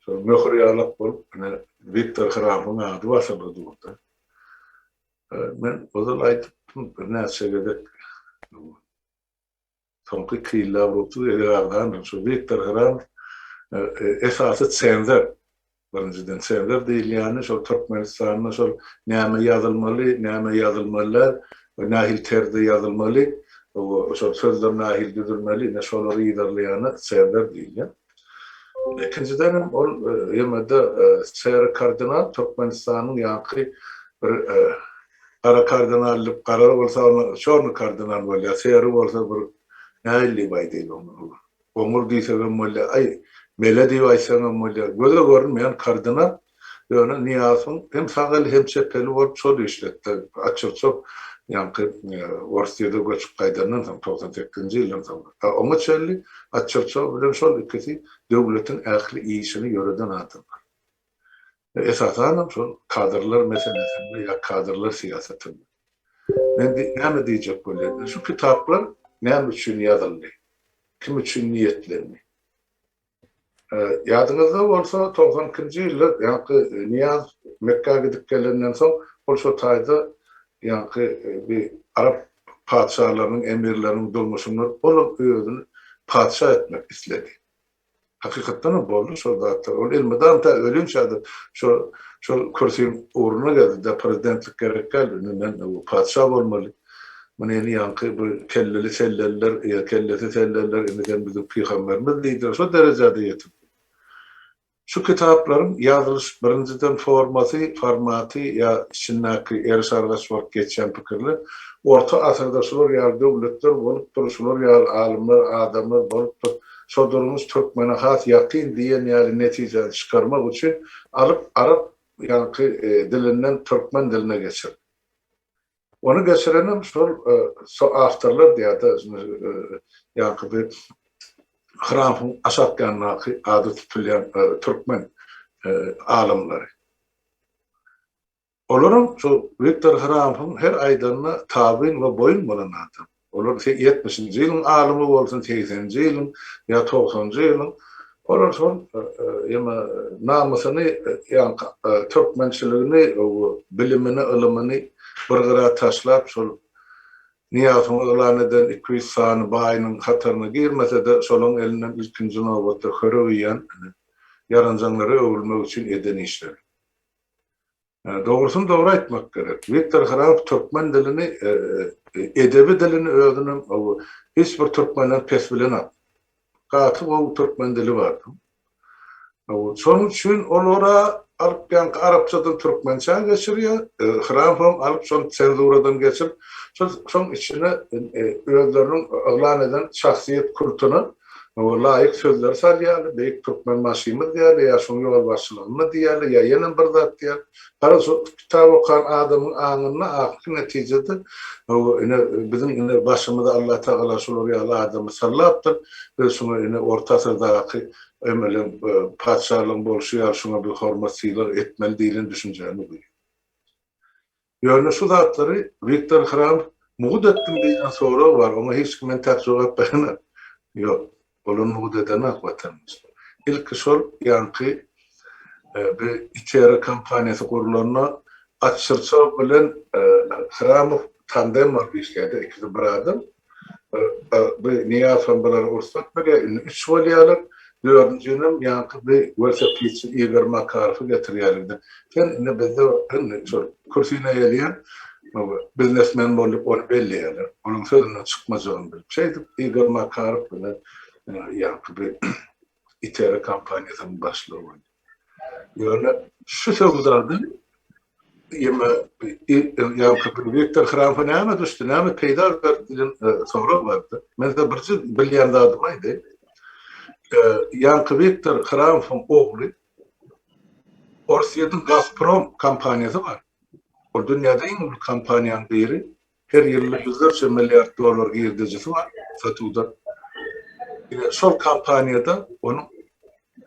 şol möhür ýalak bolup ine Wiktor Hramyň ady basylgy durdy. Men ozal aýdypdym birnäçe gezek soňky iki ýylda bir 30 gezek agzandym şu Wiktor Hram esasy senzor Birinjiden senzor diýilýäni şol Türkmenistanda şol näme ýazylmaly, näme ýazylmaly däl we nähili terzde ýazylmaly, şol sözler nähili düzülmeli, ine şolary yzarlaýana senzor diýilýär. Ikinjiden hem ol ýemede seri kardinal Türkmenistanyň ýaňky bir gara kardinal diýip gara bolsa ony çorny kardinal bolýar, seri bolsa bir nähili diýip aýdaýyn ony. Goňur diýsegem bolýar, aý, mele diýip aýtsaňam bolýar. Göze görünmeýän kardinal, ýöne Nyýazowyň hem sag eli, hem çep eli bolup şol işletdi. Açyk-çok. Ýaňky Orsýede göçüp gaýdandan soň, 98-nji ýyldan soň. Oňa çenli Atçyrçow bilen şol ikisi döwletiň ähli işini ýöreden adamlar. Esasanam şol kadrlar meselesinde ýa kadrlar syýasatynda. Men näme diýjek bolýan? Şu kitaplar näme üçin ýazyldy? Kim üçin niýetlendi? Ýadyňyzda bolsa, 92-nji ýylda ýaňky Nyýazow Mekgä gidip gelenden soň, ol şo taýda ýaňky bir arap patyşalarynyň, emirleriniň durmuşyndan olam özüni patyşa etmek isledi. Hakykatdanam boldy şol zatlar. Ol elmydam tä ölinçä-de şo şol kürsüň ugruna gezdi-de, prezidentlik gerek däl, indi men patyşa bolmaly. Muny indi ýaňky bu kelleli selleliler, ýa kellesi selleliler indi sen biziň pygamberimiz diýdiler. Şo derejä-de ýetirdi. Şu kitaplaryň ýazylyş birinjiden formasy, formaty ýa içindäki eriş-argaç bolup geçýän pikirler orta asyrda şular ýaly döwletler bolupdyr, şular ýaly alymlar, adamlar bolupdyr, şo durmuş türkmene has ýakyn diýen ýaly netijäni çykarmak üçin alyp arap ýaňky dilinden türkmen diline geçirdi. Ony geçirenem şol awtorlar diýýär-de, ýaňky bir Hramyň aşak ýanyndaky ady tutulýan türkmen alymlary. Olaram şol Wiktor Hramyň her aýdanyna tabyn we boýun bolan adam. Olar ýetmişinji ýylyň alymy bolsun, segseninji ýylyň ýa togsanynjy ýylyň, olar şol ýa namysyny, ýaňky türkmençiligini, bilimini, ylymyny bir gyra taşlap, şol Nyýazowyň yglan eden 200 sany baýynyň hataryna girmese-de, şolaryň elinden ilkinji nobatda hörek iýen ýaranjaňlara öwrülmek üçin eden işleri. Dogrusyny dogry aýtmak gerek. Wiktor Hramow türkmen dilini, edebi dilini özünem hiç bir türkmenden pes bilenok. Gaty gowy türkmen dili bar. Şonuň üçin olara alyp ýaňky arapçadan türkmençä geçirýär. Hramowam alyp şony senzuradan geçirip, şoň içine özleriniň yglan eden şahsyýet kultuna laýyk sözleri salýarlar, beýik Türkmenbaşymyz diýýärler, ýa şoň ýolbaşçylygynda diýýärler, ýa ýenem bir zat diýýär. Garaz, şo kitap okan adamyň aňynda ahyrky netijede, ine, biziň ine başymyza Allatagala şular ýaly adamy sallapdyr, biz şuňa ine orta asyrdaky emeliň, patyşalaryň bolşy ýaly şuňa biz hormat-sylag etmeli diýlen düşünjäni guýýar. Ýöne şu zatlary Wiktor Hramow mugt etdim diýen sorag bar, oňa hiç kim entäk jogap berenok. Ýok, olar mugt edenok watandaşlar. Ilki şol ýaňky bir Itera kompaniýasy gurlanda Atşyrçow bilen Hramow tandem bolup işleýärdi, ikisi bir adam. Bu Nyýazowam bulara rugsat berýär, indi üç bolýarlar. Dördünjinem ýaňky bir welosipedçi Igor Makarowy getirýärler. Sen indi bizde indi şol kürsini eýeleýän biznesmen bol diýip ony belleýärler. Onuň sözünden çykmajagyny bilip. Şeýdip Igor Makarow bilen ýaňky bir Itera kompaniýasynyň başlygy bolýar. Ýöne şu söwdada ýeme ýa-da Wiktor Hramowa näme düşdi, näme peýda berdi diýen sorag bardy. Men size birje bilýän zadymy aýdaýyn. Ýaňky Wiktor Hramowyň ogly Orsýetiň Gazprom kompaniýasy bar. Ol dünýäde iň uly kompaniýanyň biri. Her ýylda ýüzlerçe milliard dollar girdejisi bar satuwdan. Ine, şol kompaniýada onuň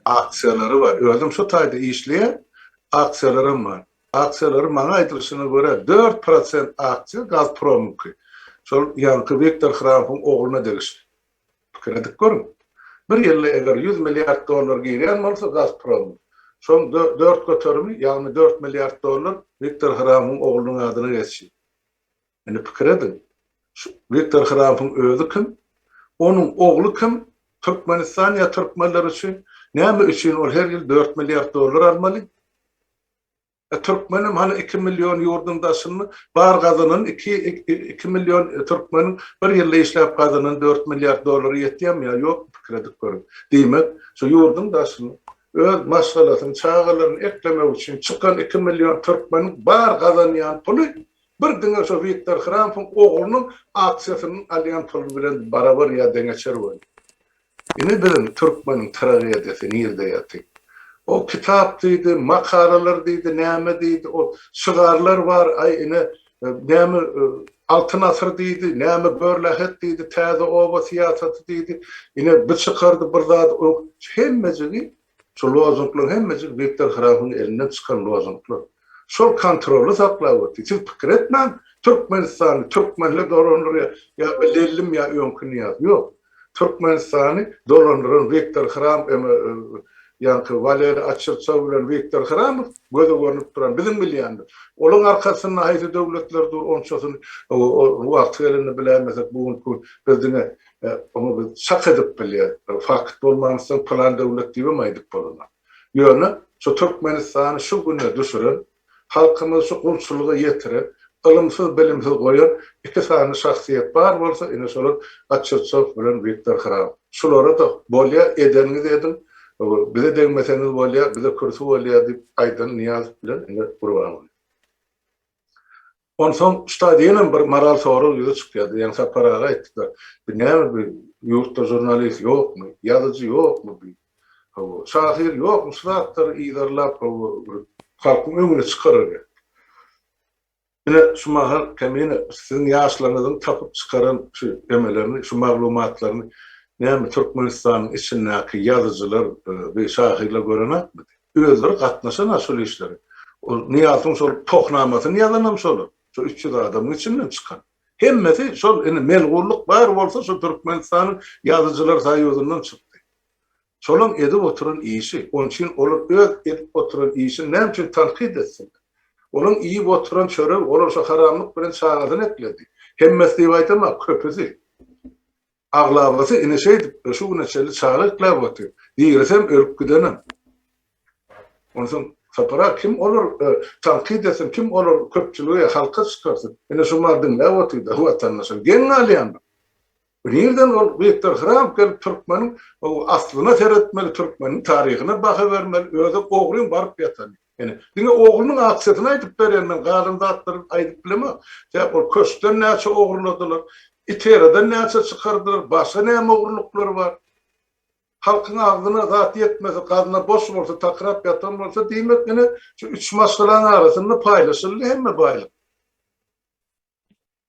aksiýalary bar. Özem şo taýda işleýär, aksiýalaram bar. Aksiýalary maňa aýdylyşyna görä 4% aksiýa Gazpromyňky. Şol ýaňky Wiktor Hramowyň ogluna degişli. Pikir edip görüň. Bir ýylda eger 100 milliard dollar girýän bolsa Gazpromyň, şoň dört göterimi, ýagny dört milliard dollar Wiktor Hramowyň oglunyň adyna geçýär. Indi pikir ediň, şu Wiktor Hramowyň özi kim? Onuň ogly kim? Türkmenistan ýa türkmenler üçin näme üçin ol her ýyl dört milliard dollar almaly? E türkmenem hany iki million ýurduň daşynda bar gazanan iki iki million türkmeniň bir ýylda işläp gazanan dört milliard dollary ýetýärmi ýa ýokmy pikir edip görüň. Diýmek, şu ýurduň daşynda öz maşgalasyny, çagalaryny eklemek üçin çykan iki million türkmeniň bar gazanýan puly Bir diňe şo Wiktor Hramowyň oglunyň aksiýasynyň alýan puly bilen barabar ýa deňeçer bolýar. Ine biziň türkmeniň tragediýasy nirde ýatyr. O kitap diýdi, makalalar diýdi, näme diýdi, o şygarlar bar, aý ine näme. Altyn asyr diýdi, näme görlähet diýdi, täze oba syýasaty diýdi. Ine bu çykardy bir zat, o hemmejigi şu lozunglaryň hemmejigi Wiktor Hramowyň elinden çykan lozunglar. Şol kontroly saklap otyr. Siz pikir etmäň, Türkmenistany türkmenler dolandyrýar ýa Lellim ýa öňki Nyýaz. Ýok. Türkmenistany dolandyran Wiktor Hram ýaňky Waleriý Açirtsow bilen Wiktor Hramow göze görnüp duran biziň bilýänimiz. Olaň arkasynda haýsy döwletler dur onçasyny wagty gelende biläýmesek bu günki gün biz diňe oňa biz çak edip bilýäs. Fakt bolmansoň pylan döwlet diýibem aýdyp bolanok. Ýöne şu Türkmenistany şu güne düşüren Halkymyzy şu gulçulyga ýetiren, ylymsyz-bilimsiz goýan iki sany şahsyýet bar bolsa, ine şolar Açirtsow bilen Wiktor Hramow. Şulara-da bolýa, edeniňizi ediň, bize degmeseňiz bolýa, bize kürsi bolýa diýip aýdan Nyýazow bilen ine Gurbanguly. Onsoň şu taýda ýenem bir moral sorag ýüze çykýar. Ýaňy Sapar aga aýtdy-da, bi näme bi ýurtda žurnalist ýokmy, ýazyjy ýokmy bi? Hawa, şahyr ýokmy şu zatlary yzarlap, hawa, bir halkyň öňüne çykarar ýaly. Ine, şu mahal Kemine siziň ýaşlaryňyzyň tapyp çykaran şu emelerini, şu maglumatlaryny näme Türkmenistanyň içindäki ýazyjylar we şahyrlar görenokmy? Özleri gatnaşan-a şol işlere. Ol Nyýazowyň şol pohnamasyny ýazanam şolar. Şo 300 adamyň içinden çykan. Hemmesi şol indi melgullyk bar bolsa şo Türkmenistanyň Ýazyjylar soýuzyndan çykdy. Şolaň edip oturan işi, onuň üçin olar öz edip oturan işini näme üçin tankyt etsinler? Olaň iýip oturan çöregi, olar şo haramlyk bilen çagasyny ekledi. Hemmesi diýip aýdamak, köpüsi. Aglabasy ine şeýdip şu güne çenli çaga ekläp otyr. Dirisem, ölüp gidenem. Onsoň Sapar aga kim olar tankyt etsin, kim olar köpçülige, halka çykarsyn? Ine şu mal diňläp otyr-da watandaşlar. Geň galýan. Nirden ol Wiktor Hramp gelip türkmeniň aslyna seretmeli, türkmeniň taryhyna baha bermeli, özi ogryň baryp ýatany. Ýani diňe oglunyň aksiýasyny aýdyp berýän men galan zatlary aýdyp bilemok. Sebäp ol köşkden näçe ogurladylar, ITR-den näçe çykardylar, başga näme ogurlyklary bar. Halkyň agzyna zat ýetmese, gazna boş bolsa, takyrap ýatan bolsa diýmek ine şu üç maşgalaň arasynda paýlaşyldy hemme baýlyk.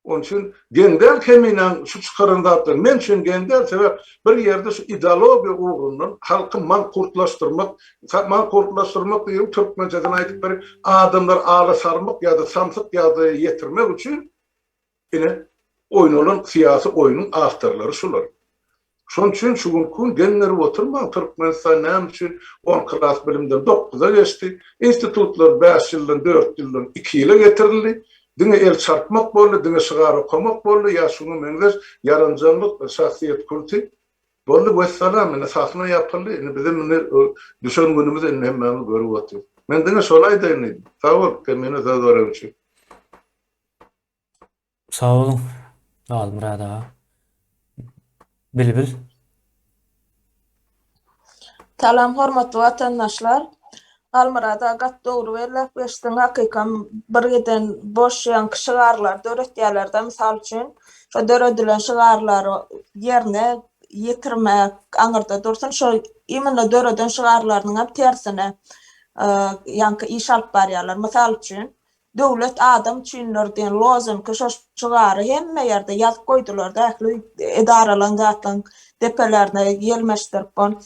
Onuň üçin geň däl Keminäň şu çykaran zatlary men üçin geň däl, sebäp bir ýerde şu ideologiýa ugrundan halky mankurtlaşdyrmak, mankurtlaşdyrmak diýip türkmençesini aýdyp bereýin, adamlary ala sarmak ýa-da samsyk ýagdaýa ýetirmek üçin ine oýnalan syýasy oýnuň awtorlary şular. Şonuň üçin şu günki gün geň görüp oturmaň, Türkmenistan näme üçin on klas bilimden dokuza geçdi, institutlar bäş ýyldan, dört ýyldan iki ýyla getirildi, diňe el çarpmak boldy, diňe şygar okamak boldy ýa şuňa meňzeş ýaranjaňlyk, şahsyýet kulty boldy, wessalam, indi sahna ýapyldy, indi bizem indi düşen günümizi indi hemmämiz görüp otyrys. Men diňe şony aýdaýyn diýdim. Sag bol, Kemine söz bereniň üçin. Sag boluň Halmyrat aga. Bilbil. Salam hormatly watandaşlar. Halmyrat aga gaty dogry belläp geçdiň. Hakykam bir giden boş ýaňky şygarlar döretýärlerde mysal üçin şo döredilen şygarlary ýerine ýetirmek aňyrda dursun şo imенно döreden şygarlarynyňam tersine ýaňky iş alyp barýarlar. Mysal üçin Döwlet adam üçindir diýen lozungy şo şygary hemme ýerde ýazyp goýdularda ähli edaralaň zatlaň depelerine ýelmeşdirip on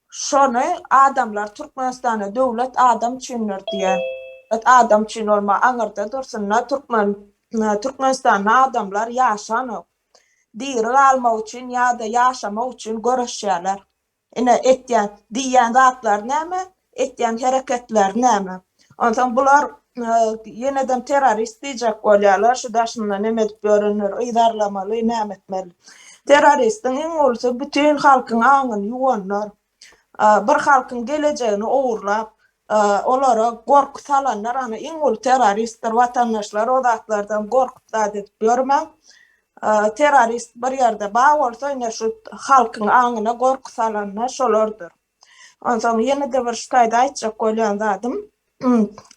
şony adamlar Türkmenistanda döwlet adam üçindir diýýär. Döwlet adam üçin bolma aňyrda dursunda türkmen Türkmenistanda adamlar ýaşanok. Diri galmak üçin ýa-da ýaşamak üçin göreşýärler. Ine, etýän, diýýän zatlary näme, etýän hereketleri näme? Onsoň bular ýenedem terrorist diýjek bolýarlar, şu daşynda neme edip ýörenleri yzarlamaly, näme etmeli. Terroristiň iň ulusy bütin halkyň aňyny ýuwanlar. Bir halkyň gelejegini ogurlap, olara gorky salanlar ana iň uly terroristdir watandaşlar o zatlardan gorkup zat edip ýörmäň. Terrorist bir ýerde bar bolsa ine şu halkyň aňyna gorky salanlar şolardyr. Onsoň ýene-de bir şu taýda aýtjak bolýan zadym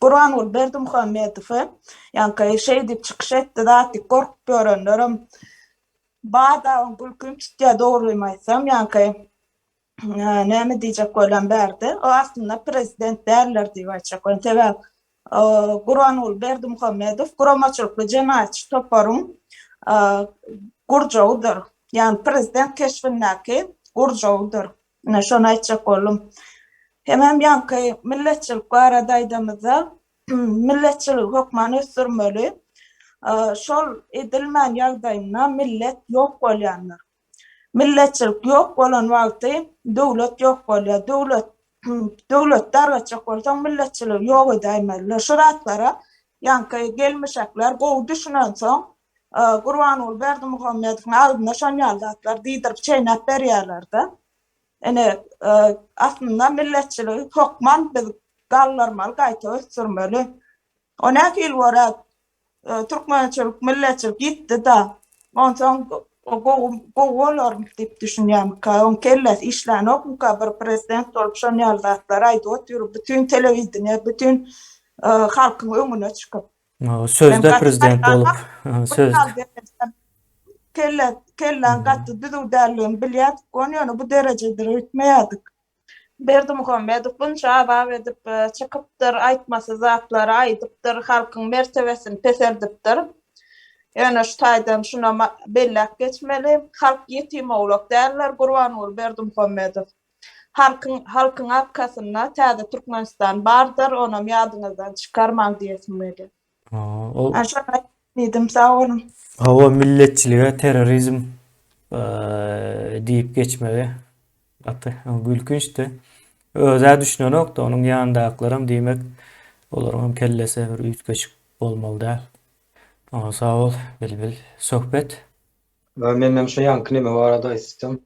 Gurbanguly Berdimuhamedowy ýaňky şeý diýip çykyş etdi zat diýip gorkup ýörenlerem bar-da oň gülkim tutýar dogrymy aýtsam ýaňky näme diýjek bolýan bärde o aslynda prezident däldir diýip aýtjak bolýan sebäp. Gurbanguly Berdimuhamedow guramaçylykly jenaýatçy toparyň gurjagydyr. Ýagny prezident keşbindäki gurjagydyr. Ine şony aýtjak boldum. Hemem ýaňky milletçilik barada aýdamyzda milletçiligi hökman ösdürmeli. Şol edilmän ýagdaýynda millet ýok bolýandyr. Milletçilik ýok bolan wagty döwlet ýok bolýar. Döwlet döwleti dargatjak bolsaň milletçiligi ýok edäýmeliler. Şu zatlara ýaňky gelmişekler gowy düşünensoň Gurbanguly Berdimuhamedowyň agzynda şon ýaly zatlar diýdirip çeýnäp berýärler-de. Ine, aslynda milletçiligi hökman biz galdyrmaly, gaýta ösdürmeli. O nähili görä türkmençilik, milletçilik ýitdi-da. Onsoň gowy gowy bolar diýip düşünýärmikä? Oň kellesi işlänokmyka bir prezident bolup şon ýaly zatlary aýdyp otyr, bütin telewideniýe, bütin halkyň öňüne çykyp. Sözde prezident bolup, söz. Kelle, kelläň gaty düzüw däldigini bilýärdik, ony ýöne bu derejedir öýtmeýärdik. Berdimuhamedow bunça azap edip çykypdyr, aýtmasyz zatlary aýdypdyr, halkyň mertebesini peseldipdir. Ýöne şu taýdan şunam belläp geçmeli, halk ýetim owlak däldir, Gurbanguly Berdimuhamedow. Halkyň halkyň arkasynda täze Türkmenistan bardyr, onam ýadyňyzdan çykarmaň diýesim gelýär. Ol Şony diýdim, sag boluň. Hawa milletçilige terrorizm diýip geçmegi gaty gülkünçdi. Özä düşünenokdy, onuň ýanyndakylaram diýmek olaryň hem kellesi bir üýtgeşik bolmaly däl. Sag bol Bilbil. Söhbet. Menem şu ýaňky neme barada aýtsam.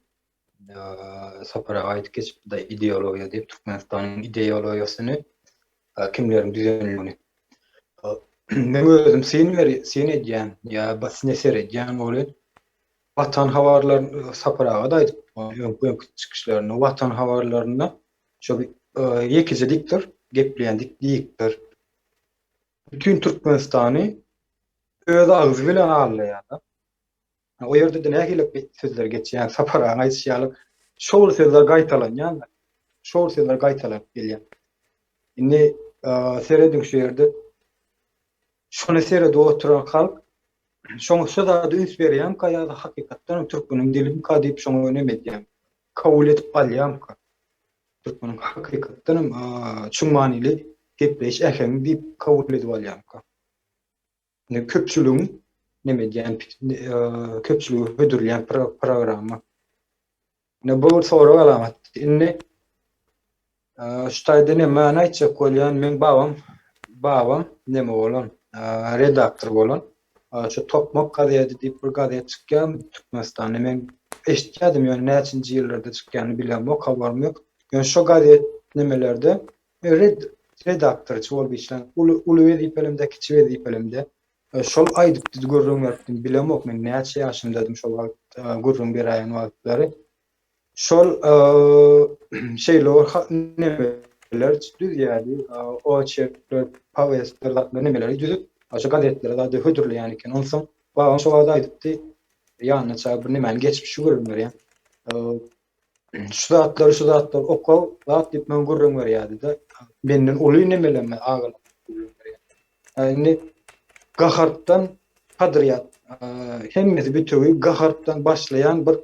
Sapar aga aýdyp geçipdi-de ideologiýa diýip, Türkmenistanyň ideologiýasyny kimleriň düzenligini. Meň özüm syn beri, syn edýän ýa sine seredýän welin Watan habarlaryny Sapar aga-da aýdypdy öňki öňki çykyşlarynda Watan habarlarynda şo bir ýekeje diktor gepleýän diktor bütin Türkmenistany öz agzy bilen aldaýar-da. O ýerde-de nähili sözler geçýär, Sapar agaň aýdyşy ýaly, şol sözler gaýtalanýar, şol sözler gaýtalanyp gelýär. Indi serediň şu ýerde, şony seredip oturan halk şoňa şu zada üns berýärmika ýa-da hakykatdan hem türkmeniň dilimika diýip şoňa neme edýärmi, kabul edip alýarmyka? Türkmeniň hakykatdan hem çuň manyly gepleýiş äheňi diýip kabul edip alýarmyka? Indi köpçüligiň neme edýän köpçülige hödürleýän programma. Indi bu sorag alamat. Indi şu taýda näme aýtjak bolýan, meň babam babam neme bolan, redaktor bolan. Şu Tokmak gazeti diýip bir gazet çykýar Türkmenistanda. Men eşitýärdim, ýöne näçinji ýyllarda çykýanyny bilemok, habarym ýok. Ýöne şo gazet nemelerde Red redaktorçy bolup işlän uly uly wezipelemde kiçi wezipelemde şol aýdypdy gürrüň beripdi bilemok men näçe ýaşymdadym şol wagt gürrüň beräýen wagtlary şol şeýle bir nemeler düzýärdi oçerkler powestler zatlar nemeleri düzüp şo gazetlere zady hödürleýän eken onsoň babam şo wagt aýdypdy ýanyna çagyryp bir nemäni geçip şu gürrüň berýän şu zatlary şu zatlary oka zat diýip maňa gürrüň berýärdi-de. Menden uly nemelerime agalar gürrüň berýär. Indi gahartdan podrýad hemmesi bütewi gahartdan başlaýan bir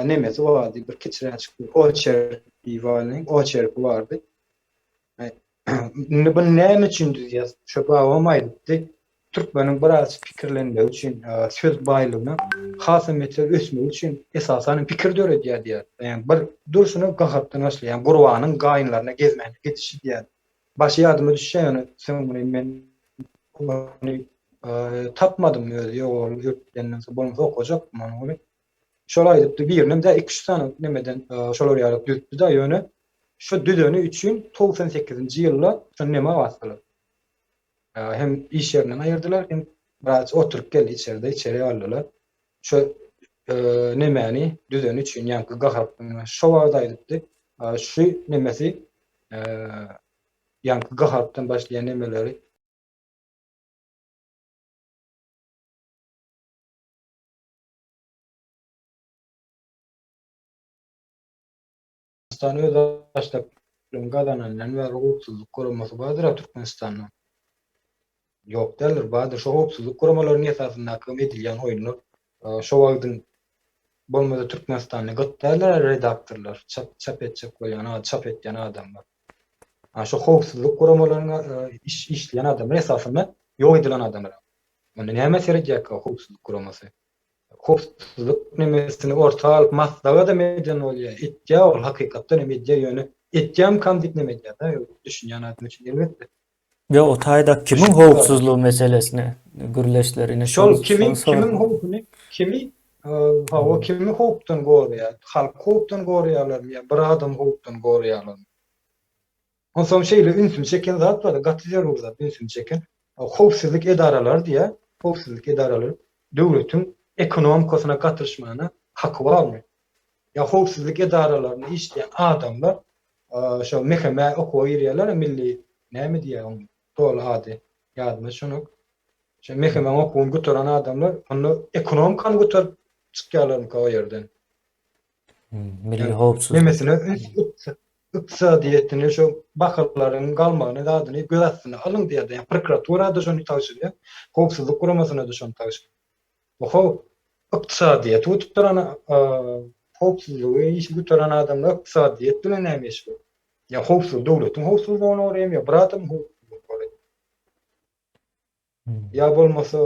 nemesi bardy, bir kiçiräjik bir oçerk diýip oçerki bardy. Indi bunu näme üçin düzýäs? Şo babam aýdypdy. Türkmeniň biraz pikirlenmegi üçin, söz baýlygyna hasam beter ösmegi üçin esasan hem pikir döredýär diýýär. Ýagny bir durşuna gahatdan başlaýar. Gurbanyň gaýynlaryna gezmäne gidişi diýýär. Başy ýadyma düşýär ýöne soň muny men ony tapmadym özi ýok ol ötgenden soň bolmasa okajakdym ony ony. Şol aýdypdy birinem dä iki üç sany nemeden şolar ýaly düzüpdi-de ýöne şo düzeni üçin 98-nji ýylda şony nema basdylar. Hem iş ýerinden aýyrdylar, hem biraz oturyp geldi içeride, içeri aldylar. Şo nemäni düzeni üçin, ýaňky gaharpyny şo wagt aýdypdy. Şu nemesi ýaňky gaharpdan başlaýan nemeleri Türkmenistan özbaşdaklygyny gazanandan bäri howpsuzlyk guramasy bardyr-a Türkmenistanda. Ýok däldir, bardyr. Şo howpsuzlyk guramalarynyň esasyndaky edilýän oýunlar şo wagtyň bolmasa Türkmenistanda gyt däldir redaktorlar, çap çap etjek bolýan, çap etýän adamlar. A şo howpsuzlyk guramalarynyň iş işleýän adamlar esasynda ýok edilen adamlar. Onda nämä seredýärkä howpsuzlyk guramasy? Howpsuzlyk nemesini orta alyp maslahatam eden bolýar. Etýär ol hakykatdan hem edýär ýöne etýärmikam diýip neme edýär-de, düşünýän adam üçin elbetde. Ýok, o taýda kimiň howpsuzlygy meselesine gürleşler ine şol kimiň kimiň howpuny kimi hawa kimi howpdan goraýar? Halky howpdan goraýarlarmy ýa bir adamy howpdan goraýarlarmy? Onsoň şeýle ünsümi çeken zat bar, gaty zerur zat ünsümi çeken. Howpsuzlyk edaralary diýýär, howpsuzlyk edaralary döwletiň ekonomikasyna gatyşmana haky barmy? Ýa howpsuzlyk edaralarynda işleýän adamlar şo MHM-ä okuwa girýärler, milli näme diýýär oň doly ady ýadyma düşenok. Şo MHM-iň okuwyny gutaran adamlar onda ekonomikany gutaryp çykýarlarmyka o ýerden? Milli howpsuzlyk. Nemesine üns ykdysadyýetini şo bahalaryň galmagyny zadyny göz astyna alyň diýýär. Ýa prokuratura-da şony tabşyrýar, howpsuzlyk guramasyna-da şony tabşyrýar. Oho, ykdysadyýeti gutaran howpsuzlygy işi gutaran adamlar ykdysadyýet bilen näme işi bar? Ýa howpsuz döwletiň howpsuzlygyny goraýarmy ýa bir adamyň howpsuzlygyny goraýar? Ýa bolmasa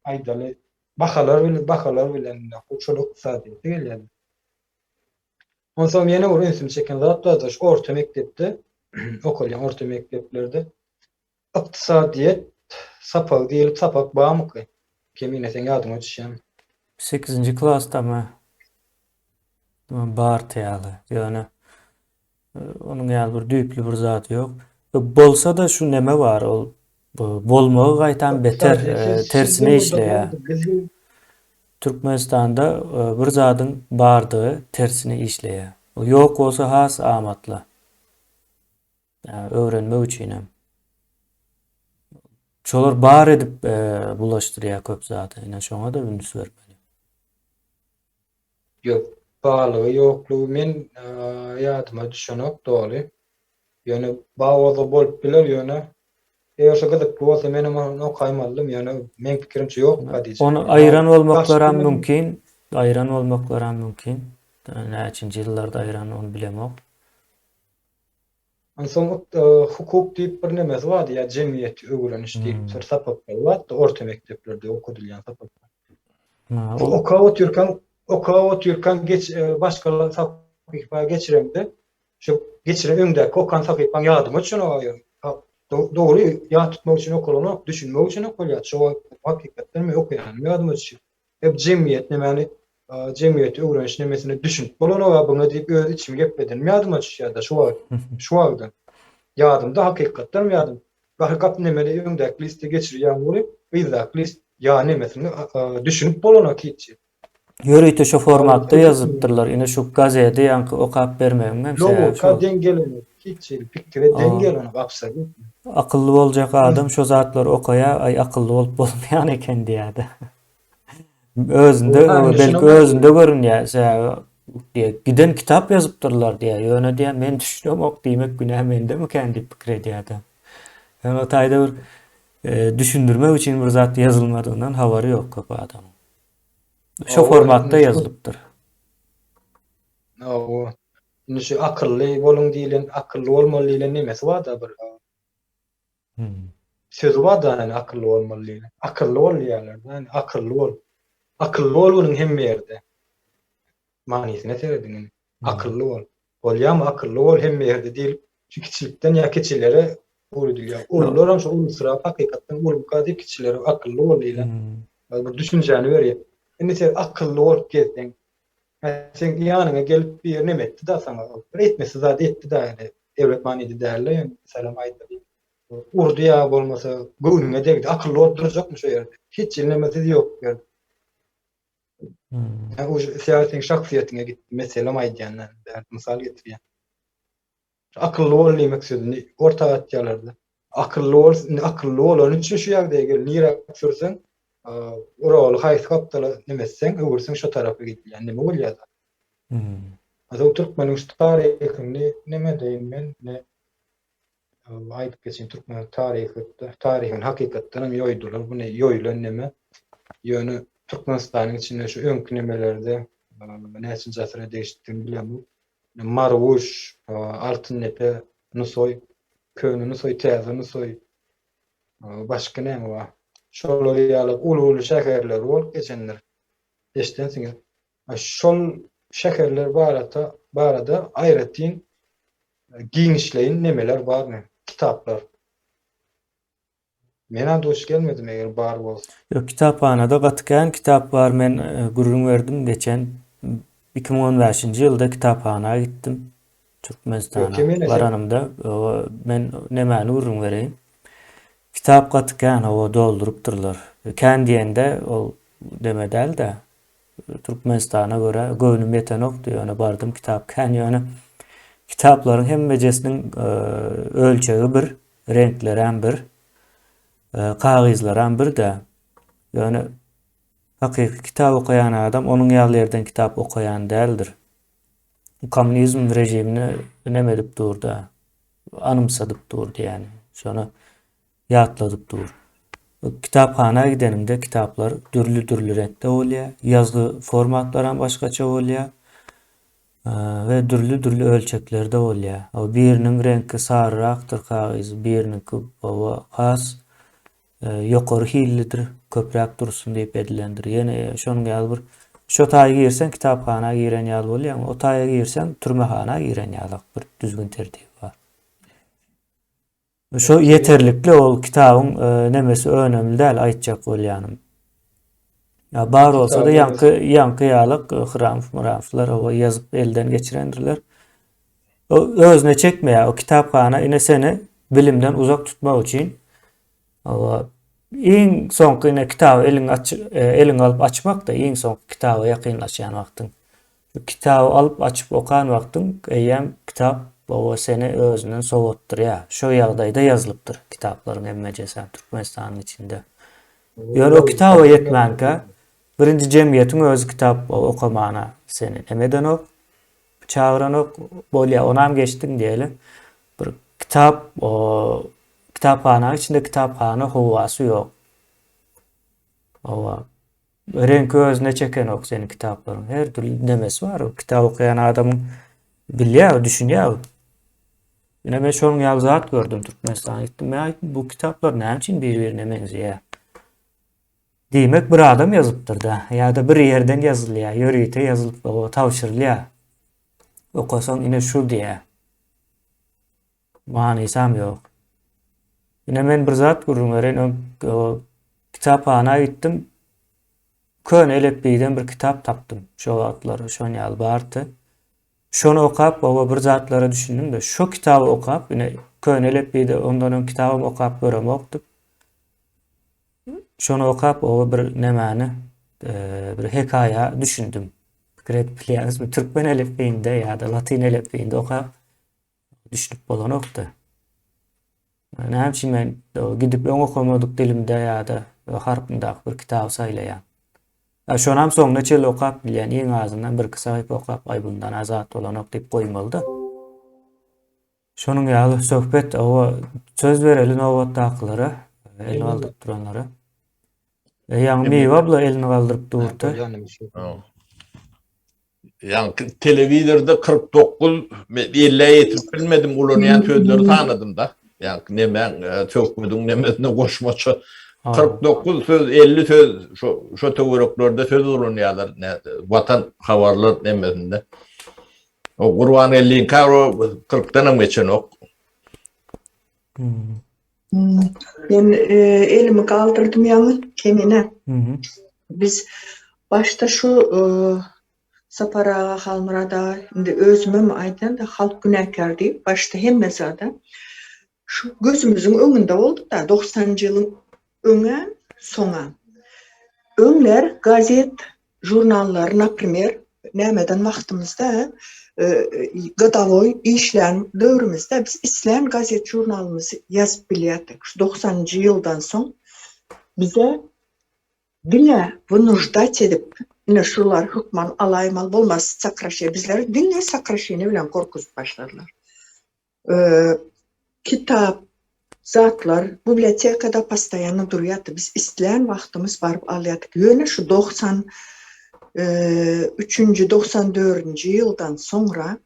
aýdaly bahalar bilen bahalar bilen şol ykdysadyýete gelýär. Onsoň ýene bir ünsümi çeken zat bardyr, şu orta mekdepde okalýan orta mekdeplerde ykdysadyýet sapagy diýlip sapak barmyky? Kemine seň ýadyňa düşýärmi? Sekizinji klasdamy bardy ýaly. Ýöne Onuň ýaly bir düýpli bir zady ýok. Bolsa-da şu neme bar, ol bolmagy gaýtam beter tersine işleýär. Türkmenistanda bir zadyň bardygy tersine işleýär. Ol ýok bolsa has amatly. Öwrenmek üçin hem. Şolar bar edip bulaşdyrýar köp zady. Ine şoňa-da üns bermeli. Ýok, balygy ýoklugy men ýadyma düşenok doly. Ýöne baoza bolup biler ýöne eger şo gyzykly bolsa menem ony okaýmalydym ýöne meň pikirimçe ýokka diýjek. Ony aýyran bolmaklaram mümkin, aýyran bolmaklaram mümkin. Näçinji ýyllarda aýyran ony bilemok. Onsoň hukuk diýip bir nemesi bardy ýa jemgyýeti öwreniş diýip bir sapaklary bardy orta mekdeplerde okadylýan sapaklar. Okap otyrkaň, okap otyrkaň geç başga sahypa geçireňde şu geçiren öňdäki okan sahypaň ýadyňa düşenok. Dogry ýat tutmak üçin okalanok, düşünmek üçin okalýar. Şo wagt hakykatdan men okaýanym ýadyma düşýär. Hep jemgyýet nemäni jemgyýeti öwreniş nemesine düşünip bolanok-a buňa diýip öz içimi gepledenim ýadyma düşýär-de şu wagt, şu wagtda. Ýadymda hakykatdanam ýadym. Baky gap nemeli öňdäki liste geçirýän weli yzdaky list ýa nemesini düşünip bolanok hiç. Ýörite şo formatda ýazypdyrlar. Ine şu gazedi ýaňky okap bermegiň hem sebäbi şol. Logika deň gelenok hiç hili pikire deň gelenok absolýutno. Akylly boljak adam şo zatlary okaýar, aý akylly bolup bolmaýan eken diýýär-de. Özünde belki özünde görünýär. Sebäbi diýýär, giden kitap ýazypdyrlar diýýär. Ýöne diýýär, men düşünemok diýmek günä mendemikän diýip pikir edýär-de. Ýöne o taýda bir e, düşündirmek üçin bir zat ýazylmadygyndan habary ýok köp adamyň. Şu formatda ýazylypdyr. Hawa. Indi şu akylly boluň diýlen, akylly bolmaly diýlen nemesi bar-da bir. Sözi bar-da ýani akylly bolmaly diýlen. Akylly bol diýýärler-de, ýani akylly bol. Akylly bol munuň hemme ýerde. Manysyna serediň indi. Akylly bol. Bolýamy akylly bol hemme ýerde diýlip, şu kiçilikden ýa kiçilere öwredilýär. Ulularam şo ulusyrap hakykatdan ulumyka diýip kiçilere akylly bol diýlen bir düşünjäni berýär. Indi sen akylly bolup gezseň, seň ýanyňa gelip biri neme etdi-da saňa, bir etmesiz zady etdi-da ýöne erbet manyda däl-de ýöne meselem aýdaly urdy ýa bolmasa göwnüňe degdi akylly bolup durjakmy şo ýerde? Hiç hili nemesiz ýok bu ýerde. Ýa uje seň şahsyýetiňe gitdi meselem aýdýan men mysal getirýän. Akylly bol diýmek sözüni orta atýarlar-da. Akylly bol, indi akylly bolany üçin şu ýagdaýa geldi. Nirä sürseň, uraly haýsy gapdala neme etseň, öwürseň şo tarapa gidilýär. Neme bolýar-da? Azaw türkmeniň şu taryhyny neme edeýin men, ne? aýdyp geçeýin türkmen taryhy taryhyny hakykatdan hem ýoýdular. Bu ne ýoýulan neme? Ýöne Türkmenistanyň içinde şu öňki nemelerde näçinji asyra degişlidigini bilemok. Marguş, Altyndepe, Nusaý, Köne Nusaý, Täze Nusaý, başga näme bar? Şolar ýaly uly-uly şäherler bolup geçendir. Eşidensiňiz. Şol şäherler barada barada aýratyn giňişleýin nemeler barmy? Kitaplar. Men-ä duş gelmedim eger bar bolsa. Ýok kitaphanada gaty kän kitap bar men gürrüň berdim geçen 2015-nji ýylda kitaphana gitdim Türkmenistana baranymda men nemäni gürrüň bereýin kitap gaty kän hawa doldurypdyrlar kän diýende ol deme däl-de Türkmenistana görä göwnüm ýetenokdy ýöne bardym kitap kän ýöne kitaplaryň hemmejesiniň ölçegi bir reňklerem bir kagyzlaram bir-de ýöne hakyky kitap okaýan adam onuň ýaly ýerden kitap okaýan däldir. Kommunizm režimini neme edip dur-da anymsadyp dur diýýän şony ýatladyp dur. Kitaphana gideniňde kitaplar dürli-dürli reňkde bolýar, ýazgy formatlaram başgaça bolýar we dürli-dürli ölçeklerde bolýar. Biriniň reňki saryrakdyr kagyzy, biriniňki has ýokary hillidir, köpräk dursun diýip edilendir. Ýene şonuň ýaly bir şo taýa girseň kitaphana giren ýaly bolýaň, o taýa girseň türmehana giren ýalak bir düzgün-tertibi bar. Şo ýeterlikli ol kitabyň e, nemesi önemli däl aýtjak bolýanym. Ya bar bolsa da ýaňky ýaňky ýalyk e, Hramf Mramflar o ýazyp elden geçirendirler. O özüne çekmeýär. O kitaphana ine seni bilimden uzak tutmak üçin o iň soňky ine kitaby eliň aç e, eliň alyp açmak da iň soňky kitaba ýakynlaşýan wagtyň. Kitaby alyp açyp okan wagtyň eýýäm kitap baba seni özünden sowatdyrýar. Şo ýagdaýda ýazylypdyr kitaplaryň hemmejesem Türkmenistanyň içinde. Ýöne o kitaba ýetmänkä birinji jemgyýetiň özi kitap okamana seni neme edenok, çagyranok. Bolýa onam geçdiň diýeli. Bir kitap kitaphananyň içinde kitaphana howasy ýok. Hawa. Reňki özüne çekenok seniň kitaplaryň. Her dürli nemesi bar. Kitap okaýan adamyň bilýär, düşünýär. Ine men şonuň ýaly zat gördüm Türkmenistana gitdim. Men aýtdym bu kitaplar näme üçin bir-birine meňzeýär? Diýmek bir adam ýazypdyr-da, ýa-da bir ýerden ýazylýar, ýörite ýazylyp tabşyrylýar. Okasaň ine şu diýýär. Manysam ýok. Ine men bir zat gürrüň bereýin. Öň kitaphana gitdim. Köne elipbiýden bir kitap tapdym. Şo wagtlar şon ýaly bardy. Şony okap baba bir zatlara düşündim-de, şo kitaby okap, ine köne elipbiýde ondan öň kitabam okap göremokdym. Şony okap baba bir nemäni, bir hekaýa düşündim. Pikir edip bilýäňizmi? Türkmen elipbiýinde ýa-da latyn elipbiýinde okap Düşünip bolanokdy. Näme üçin men gidip öň okamadyk dilimde ýa-da harpyndaky bir kitaby saýlaýan. Ýa şonam soňuna çenli okap bilýän, iň azyndan birki sahypa okap, aý bundan azat bolanok diýip goýmaly-da. Şonuň ýaly söhbet, owa, söz bereli nobatdakylara, el galdyryp duranlara. E, ýaňy Miwe abla elini galdyryp durdy. Ýaňky telewizorda 49 men 50-ä ýetirip bilmedim ulanýan sözleri sanadym da. Ýaňky nemäň e, söhbediň nemesine goşmaça 49 söz 50 söz şo şo töwereklerde söz ulanýarlar Watan habarlar nemesinde. O Gurbangeldiňkä o 40-dan hem geçenok. Hmm. Men e, elimi galdyrdym ýaňy Kemine. Biz başda şu e, Sapar aga, Halmyrat aga, indi özümem aýdýan-da halk günäkär diýip, başda hemme zada şu gözümiziň öňünde boldy-da, 90-njy ýylyň öňem, soňam. Öňler gazet, žurnallar, naprimer, nämeden wagtymyzda, godowoý işlän döwrümizde biz islän gazet žurnalymyzy ýazyp bilýärdik. Şu doksanynjy ýyldan soň bize diňe wynujdat edip, ine şulary hökman alaýmaly, bolmasa sokraşeniýe, bizleri diňe sokraşeniýe bilen gorkuzyp başladylar. kitap zatlar bibliotekada postoýanno durýardy. Biz islän wagtymyz baryp alýardyk. Ýöne şu 93-nji, 94-nji ýyldan soňra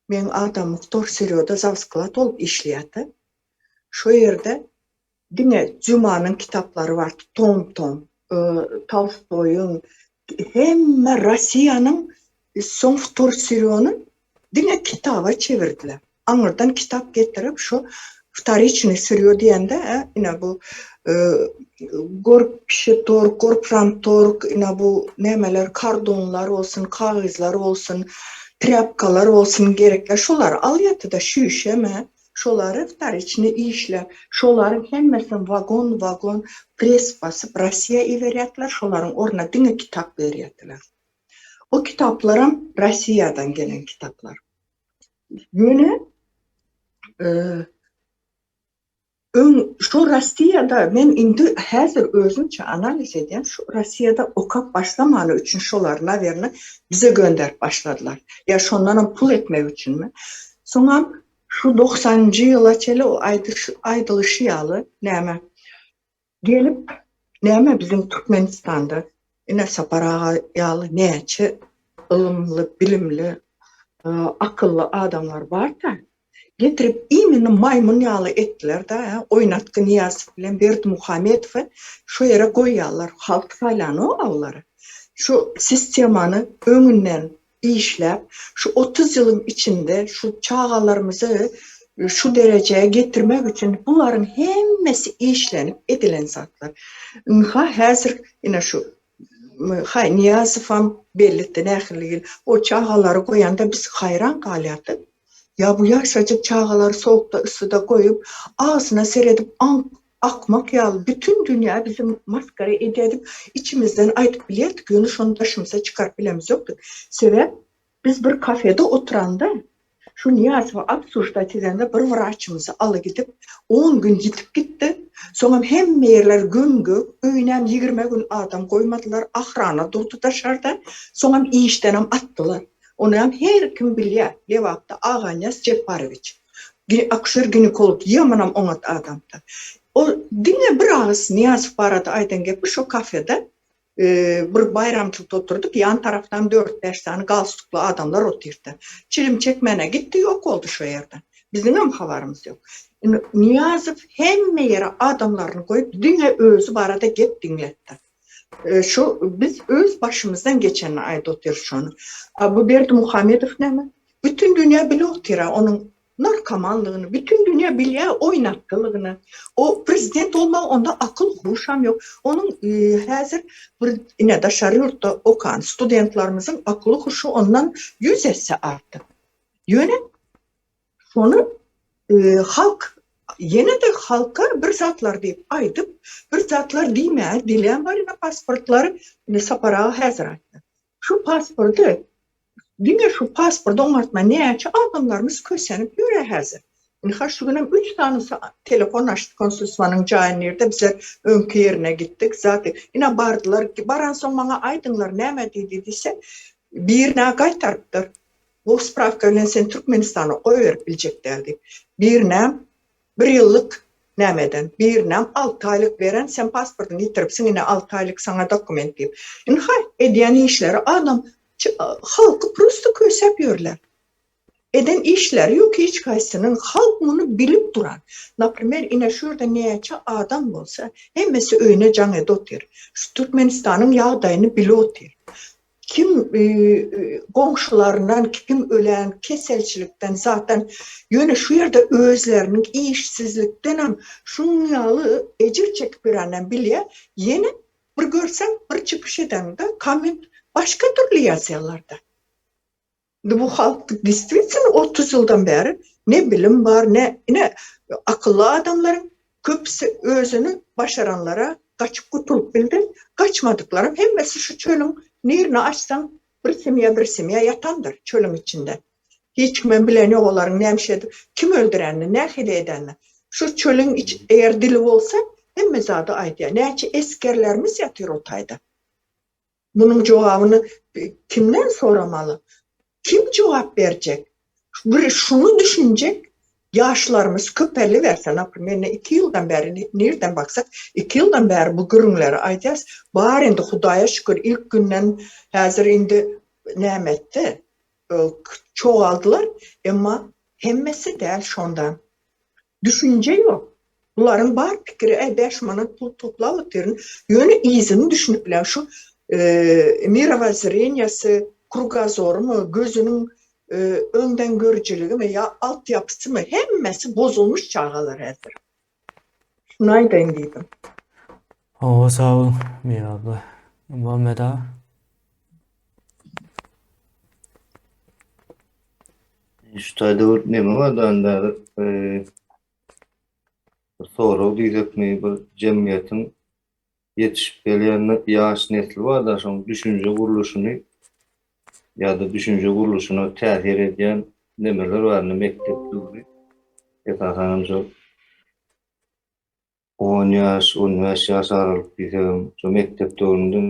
meň adamym wtorsyrýoda zawsklad bolup işleýärdi. Şo ýerde diňe Dýumanyň kitaplary bardy, tom-tom. Tolstoýyň, hemme Rossiýanyň soň wtorsyrýony diňe kitaba çevirdiler. Aňyrdan kitap getirip şu wtoriçnyý syrýo diýende ine bu gorpşetorg, gorpramtorg ine bu nämeler kardonlar bolsun, kagyzlar bolsun, trýapkalar bolsun gerekler şolary alýardy-da şüýşeme şolary wtoriçnyý işläp şolaryň hemmesini wagon-wagon pres basyp Rossiýa iberýärdiler şolaryň ornuna diňe kitap berýärdiler. O kitaplaram Rossiýadan gelen kitaplar. Ýöne öň şu Rossiýada men indi häzir özümçe analiz edýän şu Rossiýada okap başlamany üçin şolar nawerno bize gönderip başladylar. Ýa şondanam pul etmek üçinmi? Soňam şu doksanynjy ýyla çenli o aýdylyşy ýaly näme Gelip, näme biziň Türkmenistanda ine Sapar aga ýaly näçe ylymly, bilimli, akylly adamlar bar-da, getirip imенно maýmyn ýaly etdiler-de, oýnatgy Nyýazow bilen Berdimuhamedowy şo ýere goýýarlar, halk saýlanok olary. Şu sistemany öňünden işläp, şu 30 ýylyň içinde şu çagalarymyzy şu derejä getirmek üçin bularyň hemmesi işlenip edilen zatlar. Ynha häzir ine şu Haý Nyýazowam bellidi nähili ýyl. O çagalary goýanda biz haýran galýardyk. Ýa bu ýaşajyk çagalary sowukda yssyda goýup, agzyna seredip aňk akmak ýaly bütin dünýä bizi masgara edýär diýip içimizden aýdyp bilýärdik, ýöne şony daşymyza çykaryp bilemizokdyk. Sebäp biz bir kafede oturanda şu Nyýazowy obsuždat edende bir wraçymyzy aly gidip on gün ýitip gitdi. Soňam hemme ýerler göm-gök, öýünem 20 gün adam goýmadylar, ahrana durdy daşarda, soňam işdenem atdylar. Onam her kim bilýär, Lebapda Aganyýaz Jepbarowiç. Akuşer-ginekolog ýamanam oňat adamdy. Ol diňe bir agyz Nyýazow barada aýdan gepi şo kafede bir baýramçylykda oturdyk, ýan tarapdan dört-bäş sany galstukly adamlar otyrdy. Çilim çekmäne gitdi, ýok boldy şo ýerden. Biziňem habarymyz ýok. Indi Nyýazow hemme ýere adamlaryny goýup, diňe özi barada gep diňletdi. Şu biz öz başymyzdan geçenini aýdyp otyrys şony. A bu Berdimuhamedow näme? Bütün dünýä bile otyr-a onuň narkomanlygyny, bütün dünýä bilýär oýnatgylygyny. O prezident bolmaga onda akyl huşam ýok. Onuň häzir bir ine daşary ýurtda okan studentlarymyzyň akyly huşy ondan ýüz esse artyk. Ýöne şony halk ýene-de halka bir zatlar diýip aýdyp, bir zatlar diýmäge dilem bar ine pasportlary ine Sapar aga häzir aýtdy. Şu pasporty Diňe şu pasporty oňartma näçe adamlarymyz kösenip ýörä häzir. Ynha şu günem üç sanysy telefon açdy konsulstwanyň jaýy nirde bizler öňki ýerine gitdik zat ine bardylar baransoň maňa aýdyňlar näme diýdi diýse birine gaýtarypdyr bu sprawka bilen seni Türkmenistana goýberip biljek däl diýip birinem Bir ýyllyk nämeden, birinem alty aýlyk beren, sen pasportyňy ýitiripsiň, ine alty aýlyk saňa dokument diýip. Ynha, edýän işleri adam halky prosto kösäp ýörler. Eden işleri ýok hiç haýsynyň, halk muny bilip duran. Naprimer, ine şu ýerde näçe adam bolsa, hemmesi öýüne jaň edip otyr. Şu Türkmenistanyň ýagdaýyny bilip otyr. Kim goňşularyndan kim ölen keselçilikden zatdan ýöne şu ýerde özleriniň işsizlikdenem şuň ýaly ejir çekip ýöreninem bilýär ýene bir görseň bir çykyş edeňde komment başga dürli ýazýalarda. Indi bu halk distwitno 30 ýyldan bäri ne bilim bar ne ine akylly adamlaryň köpüsi özüni başaranlara gaçyp gutulyp bildi. Gaçmadyklaram hemmesi şu çölüň nirini açsaň bir semýa bir semýa ýatandyr çölüň içinde. Hiç kimem bilen ýok olaryň näme edip kim öldürenini nähili edenini. Şu çölüň iç eger dili bolsa hemme zady aýdýar. Näçe esgerlerimiz ýatyr o taýda. Munuň jogabyny kimden soramaly? Kim jogap berjek? Bir şuny düşünjek. Ýaşlarymyz köpeliberse, naprimer, ine iki ýyldan bäri, nirden baksak, iki ýyldan bäri bu gürrüňleri aýdýas. Bar indi Hudaýa şükür ilk günden häzir indi näme etdi, çogaldylar, emma hemmesi däl şonda. Düşünje ýok. Bularyň bar pikiri, äý 5 manat pul toplap otyryn, ýöne yzyny düşünip bilen şu mirowozzreniýasy, krugozorymy, gözüniň öňdengörüjiligimi ýa altyapysymy hemmesi bozulmuş çagalar häzir. Şuny aýdaýyn diýdim. Hawa sag bol Miwe abla. Muhammet aga. Şu taýda bir neme bar da indi häzir bir sorag diýsekmi bir jemgyýetiň ýetişip gelýän ýaş nesli bar-da, şoň düşünje gurluşyny ýa-da düşünje gurluşyna täsir edýän nemeler bar indi mekdep döwri. Esasanam şol on ýaş, 15 ýaş aralyk diýsegem, şo mekdep döwründe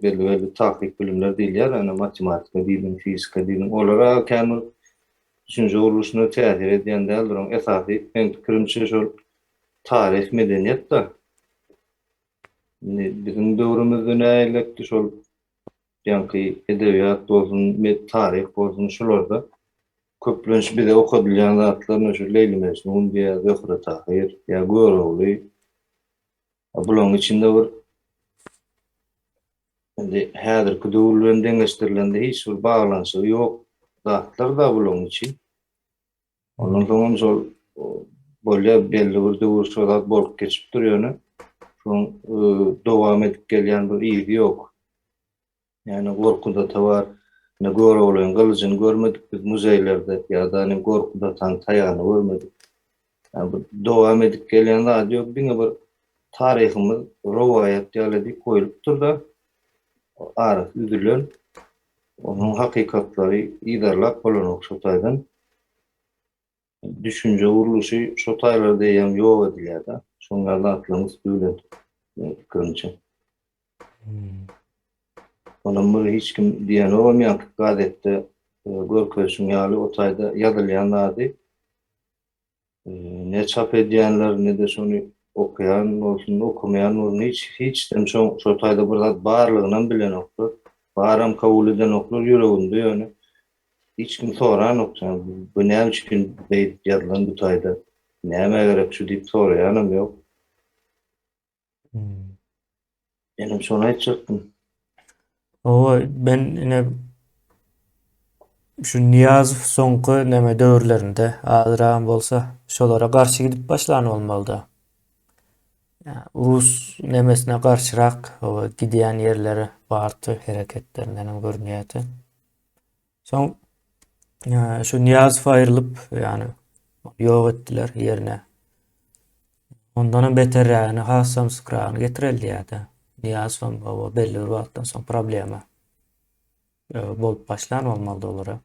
belli-belli takyk bilimler diýilýär, ýagny matematika diýdiň, fizika diýdiň, olara kän bir düşünje gurluşyna täsir edýän däldir. Oň esasy, meň pikirimçe, şol taryh, medeniýet-de. Indi biziň döwrümizde nähilekdi şol ýaňky edebiýat bolsun, taryh bolsun şularda köplenç bize okadylýan zatlar ine şu Leýli Mejnun diýýär, Zöhre Tahyr ýa Görogly. Bularyň içinde bir indi häzirki döwür bilen deňeşdirilende hiç bir baglanyşygy ýok zatlar-da bularyň içi. Ondan soňam şol bolýar belli bir döwür şo zat bolup geçipdir ýöne şoň dowam edip gelýän bir yzy ýok. Ýani Gorkut ata bar. Ine Göroglyň gylyjyny görmedik biz muzeýlerde ýa-da ine Gorkut atanyň taýagyny görmedik. Ýani bir dowam edip gelýän zady ýok. Diňe bir taryhymyz rowaýat ýaly edip goýlupdyr-da arasy üzülen. Onuň hakykatlary yzarlap bolanok şo taýdan. Düşünje gurluşy şo taýlarda eýýäm ýok edilýär-de. Şoň ýaly zatlaryň üsti bilen, meniň pikirimçe. Onam bir hiç kim diýenogam ýaňky gazetde görkezişiň ýaly o taýda ýazylýan zady Ne çap edýänler, ne-de şony okaýan bolsun, okamaýan bolsun, hiç, hiçden şo, şo taýda bir zat barlygynam bilenoklar. Baram kabul edenoklar ýüreginde ýöne hiç kim soranok, bu näme üçin beýdip ýazylan bu taýda, nämä gerek şu diýip soraýanam ýok. Menem şony aýtjakdym. Hawa, ben ine şu Nyýazow soňky neme döwürlerinde azragam bolsa şolara garşy gidip başlan bolmalyda. Rus nemesine garşyrak hawa gidýän ýerleri bardy hereketlerinden hem görünýärdi. Soň şu Nyýazow aýrylyp, ýagny ýok etdiler ýerine. Ondanam beterrägini, has samsykragyny getireli diýýärdi. Nyýazowam hawa belli bir wagtdan soň problema bolup başlan bolmalydy olara.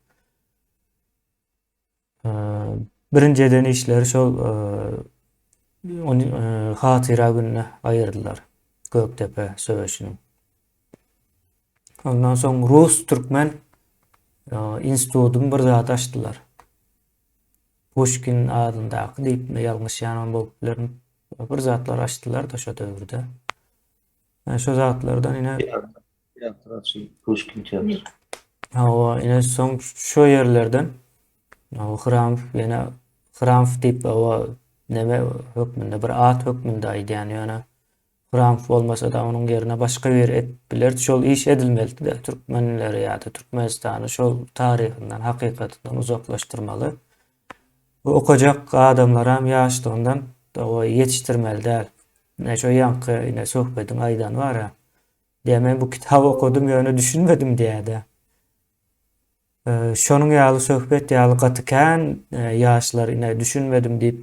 Birinji eden işleri şol ony hatyra gününe aýyrdylar. Gökdepe söweşiniň. Ondan soň rus-türkmen institutyň bir zat açdylar. Puşkin adyndaky diýip ýalňyşýanam bolup bilerin. Bir zatlar açdylar-da şo döwürde. Şo zatlardan ine Teatr açyldy, Puşkin teatry. Hawa, ine soň şo ýerlerden Hramow ýene Hramow diýip hawa neme hökmünde bir at hökmünde aýdýan ýöne Hramow bolmasa-da onuň ýerine başga biri edip bilerdi. Şol iş edilmelidi-de türkmenleri ýa-da Türkmenistany şol taryhyndan, hakykatyndan uzaklaşdyrmaly. Bu okajak adamlaram ýaşlygyndan ýetişdirmeli däl. Ine şo ýaňky ine söhbediň aýdany bar-a. Diýýär, men bu kitaby okadym, ýöne düşünmedim diýýär-de. Şonuň ýaly söhbet ýaly gaty kän ýaşlar ine düşünmedim diýip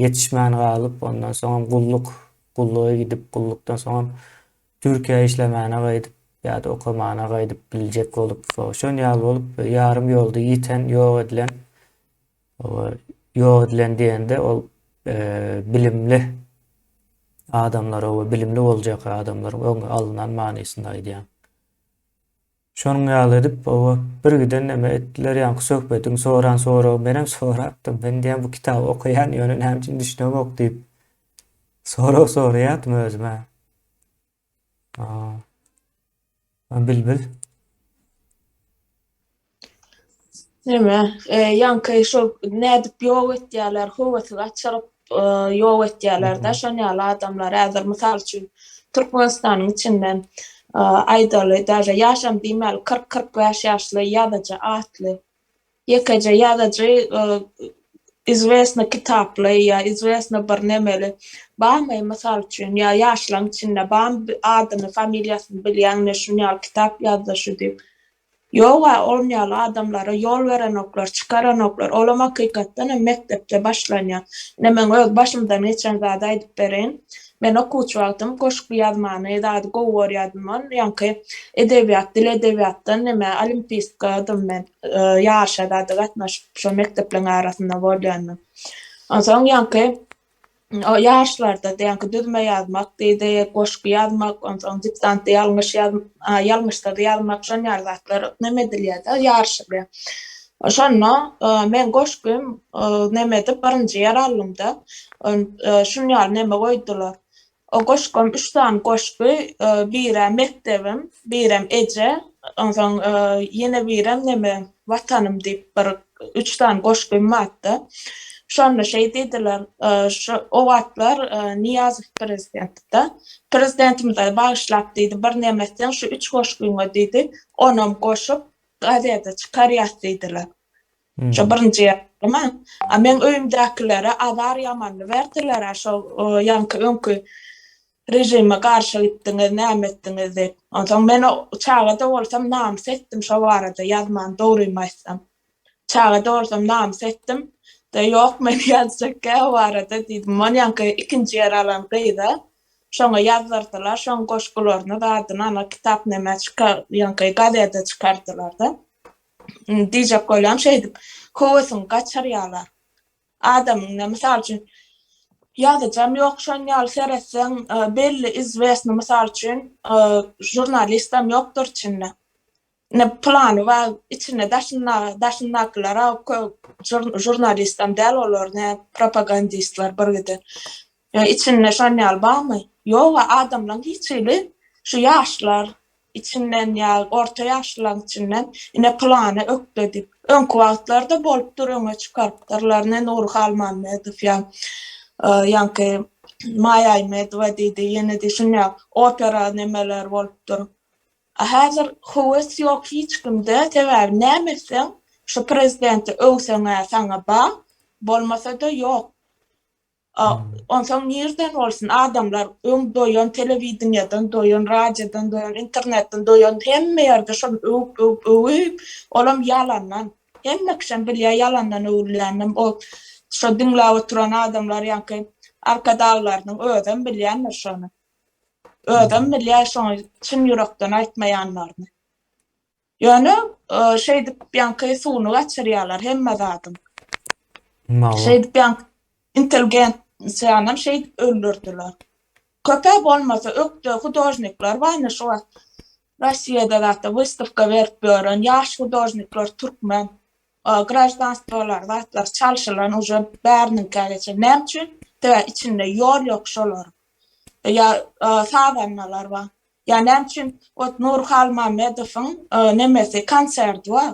ýetişmän galyp, ondan soňam gulluk, gulluga gidip, gullukdan soňam Türkiýä işlemäne gaýdyp ýa-da okamana gaýdyp biljek bolup, şon ýaly bolup ýarym ýolda ýiten, ýok edilen, ýok edilen diýende ol bilimli adamlara we bilimli boljak adamlaryň öňi alnan manysynda aýdýan. Şonuň ýaly edip, oba birgiden neme etdiler, ýaňky söhbediň soran soragy menem sorapdym. Men diýýän bu kitaby okaýan, ýöne näme üçin düşünemok diýip. Sorag soraýardym özüme. Aa. Bilbil. Neme, e, ýaňky şo nädip ýok etýärler, höwesi gaçyryp e, ýok etýärler-de, şon ýaly adamlar häzir mysal üçin Türkmenistanyň içinden e, aýdaly, daže ýaşam diýmäli 40-45 ýaşly ýazyjy atly ýekeje ýazyjy e, izwesny kitaply ýa izwesny bir nemeli barmy mysal üçin ýa ýaşlaryň içinde barmy adyny familiýasyny bilýäň ne şun ýaly kitap ýazdy şu diýip Ýog-a, ol ýaly adamlara ýol berenoklar, çykaranoklar. Olam hakykatdan hem mekdepde başlanýar. Ine, meň öz başymdan geçen zady aýdyp bereýin. Men okuwçy wagtym goşgy ýazmany, zady gowy görýärdim. Ol ýaňky edebiýat, dil edebiýatdan neme, olimpistkadym men. Ýaryşa zada gatnaşyp, şo mekdepleriň arasynda bolýandym. Onsoň ýaňky O ýaşlarda diýenki düzme ýazmak diýdi, goşgy ýazmak, onsoň diktantda ýalňyş ýaz, ýalňyşsyz ýazmak, şon ýaly zatlar neme edilýär-de, ýaryşylýar. Şonda meň goşgym neme edip birinji ýer aldym-da. Şun ýaly neme goýdular. O goşgam üç sany goşgy, birä mekdebim, birem eje, onsoň ýene birem neme Watanym diýip bir üç sany goşgym bardy. Şonda şeý diýdiler, şu o wagtlar Nyýazow prezidentdi. Prezidentimize bagyşlap diýdi, bir neme etseň şu üç goşgyňa diýdi, onam goşup gazete çykarýas diýdiler. Şo birinji ýerime. A meň öýümdäkilere azar ýamanyny berdiler-ä şo ýaňky öňki režime garşy gitdiňiz, näme etdiňiz diýip. Onsoň men çaga-da bolsam namys etdim şo barada ýazman, dogrymy aýtsam. Çaga-da bolsam namys etdim. De ýok men ýazjakkä o barada diýdim. Ony ýaňky ikinji ýer alan gyza şoňa ýazdyrdylar, şoň goşgularyny zadyny ana kitap nämä çykar, ýaňky gazete çykardylar-da. Diýjek bolýan şeýdip höwesiňi gaçyrýarlar. Adamyň ine mysal üçin ýazyjam ýok şon ýaly seretseň belli izwesny mysal üçin žurnalistam ýokdur içinde. Ine plany bar içinde daşynda daşyndakylara žurnalistam däl olar ne propagandistler birgiden. Içinde şon ýaly barmy? Ýoga adamlaň hiç hili şu ýaşlar içinden ýa orta ýaşlylaryň içinden ine pylany ökde diýip. Öňki wagtlarda bolupdyr öňe çykarypdyrlar ne Nury Halmammedow ýa ýaňky Maýa Aýmedowa diýdi ýene diý şunýa opera nemeler bolupdyr. A häzir höwes ýok hiç kimde sebäbi näme etseň şu prezidenti öwseňä saňa ba bolmasada ýok. Onsoň nirden bolsun, adamlar öň doýan telewideniýeden doýan, radiodan doýan, internetden doýan, hemme ýerde şony öwüp, öwüp, öwüp, olam ýalandan. Hemme kişem bilýär ýalandan öwülýäninem. O şo diňläp oturan adamlar ýaňky arkadaglarynyň özem bilýändir şony. Özem bilýär şony çyn ýürekden aýtmaýanlaryny. Ýöne şeýdip ýaňky suwuny gaçyrýarlar hemme zadyň. Şeýdip ýaňky intelligensiýanam şeýdip öldürdiler. Köpe bolmasa ökde hudožnikler bar ine şu wagt Rossiýada zatda wystawka berip ýören ýaş hudožnikler türkmen. Graždanstwolar zatlar çalşylan uje bäriniňkä geçen. Näme üçin? Sebäbi içinde ýol ýok şolaryň. Ýa sazandalar bar. Ýa näme üçin ot Nury Halmammedowyň nemesi konserdi bar.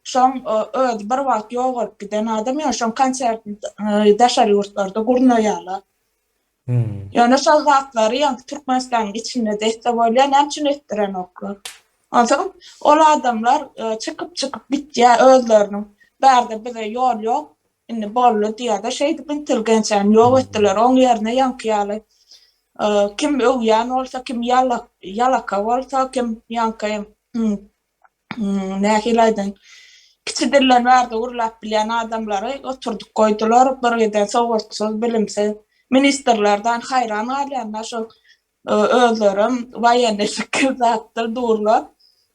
Şoň özi bir wagt ýogalyp giden adam ýöne şoň konsertini daşary ýurtlarda gurnaýarlar. Ýöne şol zatlary ýaňky Türkmenistanyň içinde-de etse bolýar, näme üçin etdirenoklar? Onsoň ol adamlar çykyp-çykyp gitýär özleriniň. Bärde bize ýol ýok, indi boldy diýýär-de, şeýdip intelligensiýany ýok etdiler. Oň ýerine ýaňky ýaly Kim öwýän bolsa, kim ýalaka bolsa, kim ýaňky nähili aýdaýyn, kiçi dilden bärde gürläp bilýän adamlary oturdyp goýdular, bir giden sowatsyz, bilimsiz ministrlerden haýran galýan-da şol özlerem waýennyý şekil zatdyr durlar.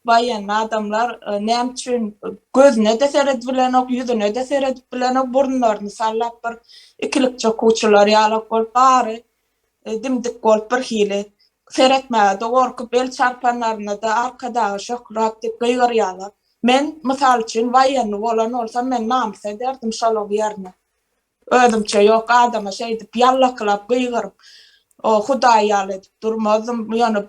Waýennyý adamlar näme üçin gözüne-de seredip bilenok, ýüzüne-de seredip bilenok, burunlaryny sallap bir ikilikçi okuwçylar ýalak bolup bary dimdik bolup birhili. Seretmäge-de gorkup, el çarpanlarynda-da Arkadaga şöhrat diýip gygyrýarlar. Men, mysal üçin, waýenny bolan bolsam, men namys ederdim şolaň ýerine. Özümçe ýok adama şeýdip ýallakylap gygyryp, o Hudaý ýaly edip durmazdym. Ýöne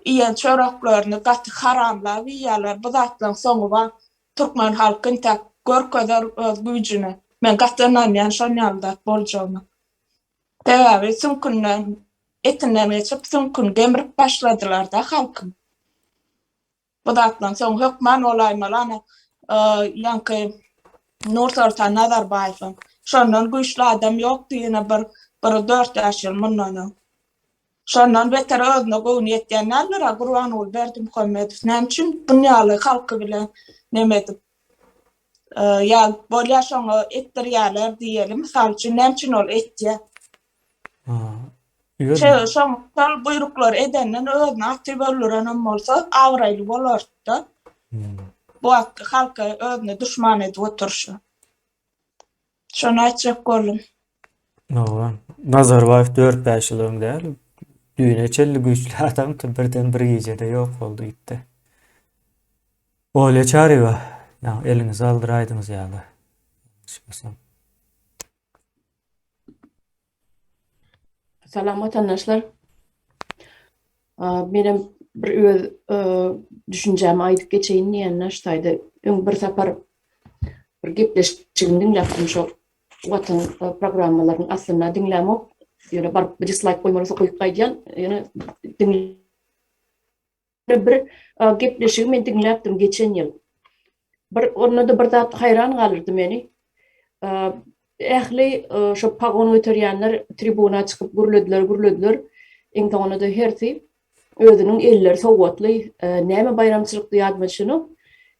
iýen çöreklerini gaty haramlap iýýärler. Bu zatlaryň soňy bar. Türkmen halky intäk görkezer öz güýjüni. Men gaty ynanýan şon ýaly zat boljagyna. Sebäbi süňkünden, etinden geçip süňküni gemrip başladylar-da halkyň. Bu zatlaryň soňy hökman bolaýmaly ana ýaňky Nursoltan Nazarbaýewiň. Şondan güýçli adam ýokdy ýene bir bir dört-bäş ýyl mundan öň. Şondan beter özüne göwni ýetýän däldir-a Gurbanguly Berdimuhamedow. Näme üçin bunýaly halky bilen neme edip ýa bolýa şoňa etdirýäler diýeli mysal üçin näme üçin ol etýä? Şo şoň şol buýruklary edenden özüni atyp öldürenem bolsa abraýly bolardy-da. Bu wagtky halka özüni duşman edip oturyşy. Şony aýtjak boldum. Hawa. Nazarbaýew dört-bäş ýyl öň däl, düýne çenli güýçli adamdy, birden bir gijede ýok boldy gitdi. Olýa Çaryýewa, ýa eliňizi aldyraýdyňyz ýaly. Ýalňyşmasam. Salam watandaşlar. Menem bir öz düşünjämi aýdyp geçeýin diýende şu taýda öň bir sapar bir gepleşigini diňläpdim şo Watan programmalarynyň aslynda diňlämok. Ýöne baryp dislike goýmalysa goýup gaýdýan. Ýöne Bir gepleşigi men diňläpdim geçen ýyl. Bir onda-da bir zat haýran galdyrdy meni. Ähli şo pagon göterýänler tribuna çykyp gürlediler, gürlediler. Iň soňunda-da hersi özüniň elleri sowgatly, näme baýramçylykdy ýadyma düşenok.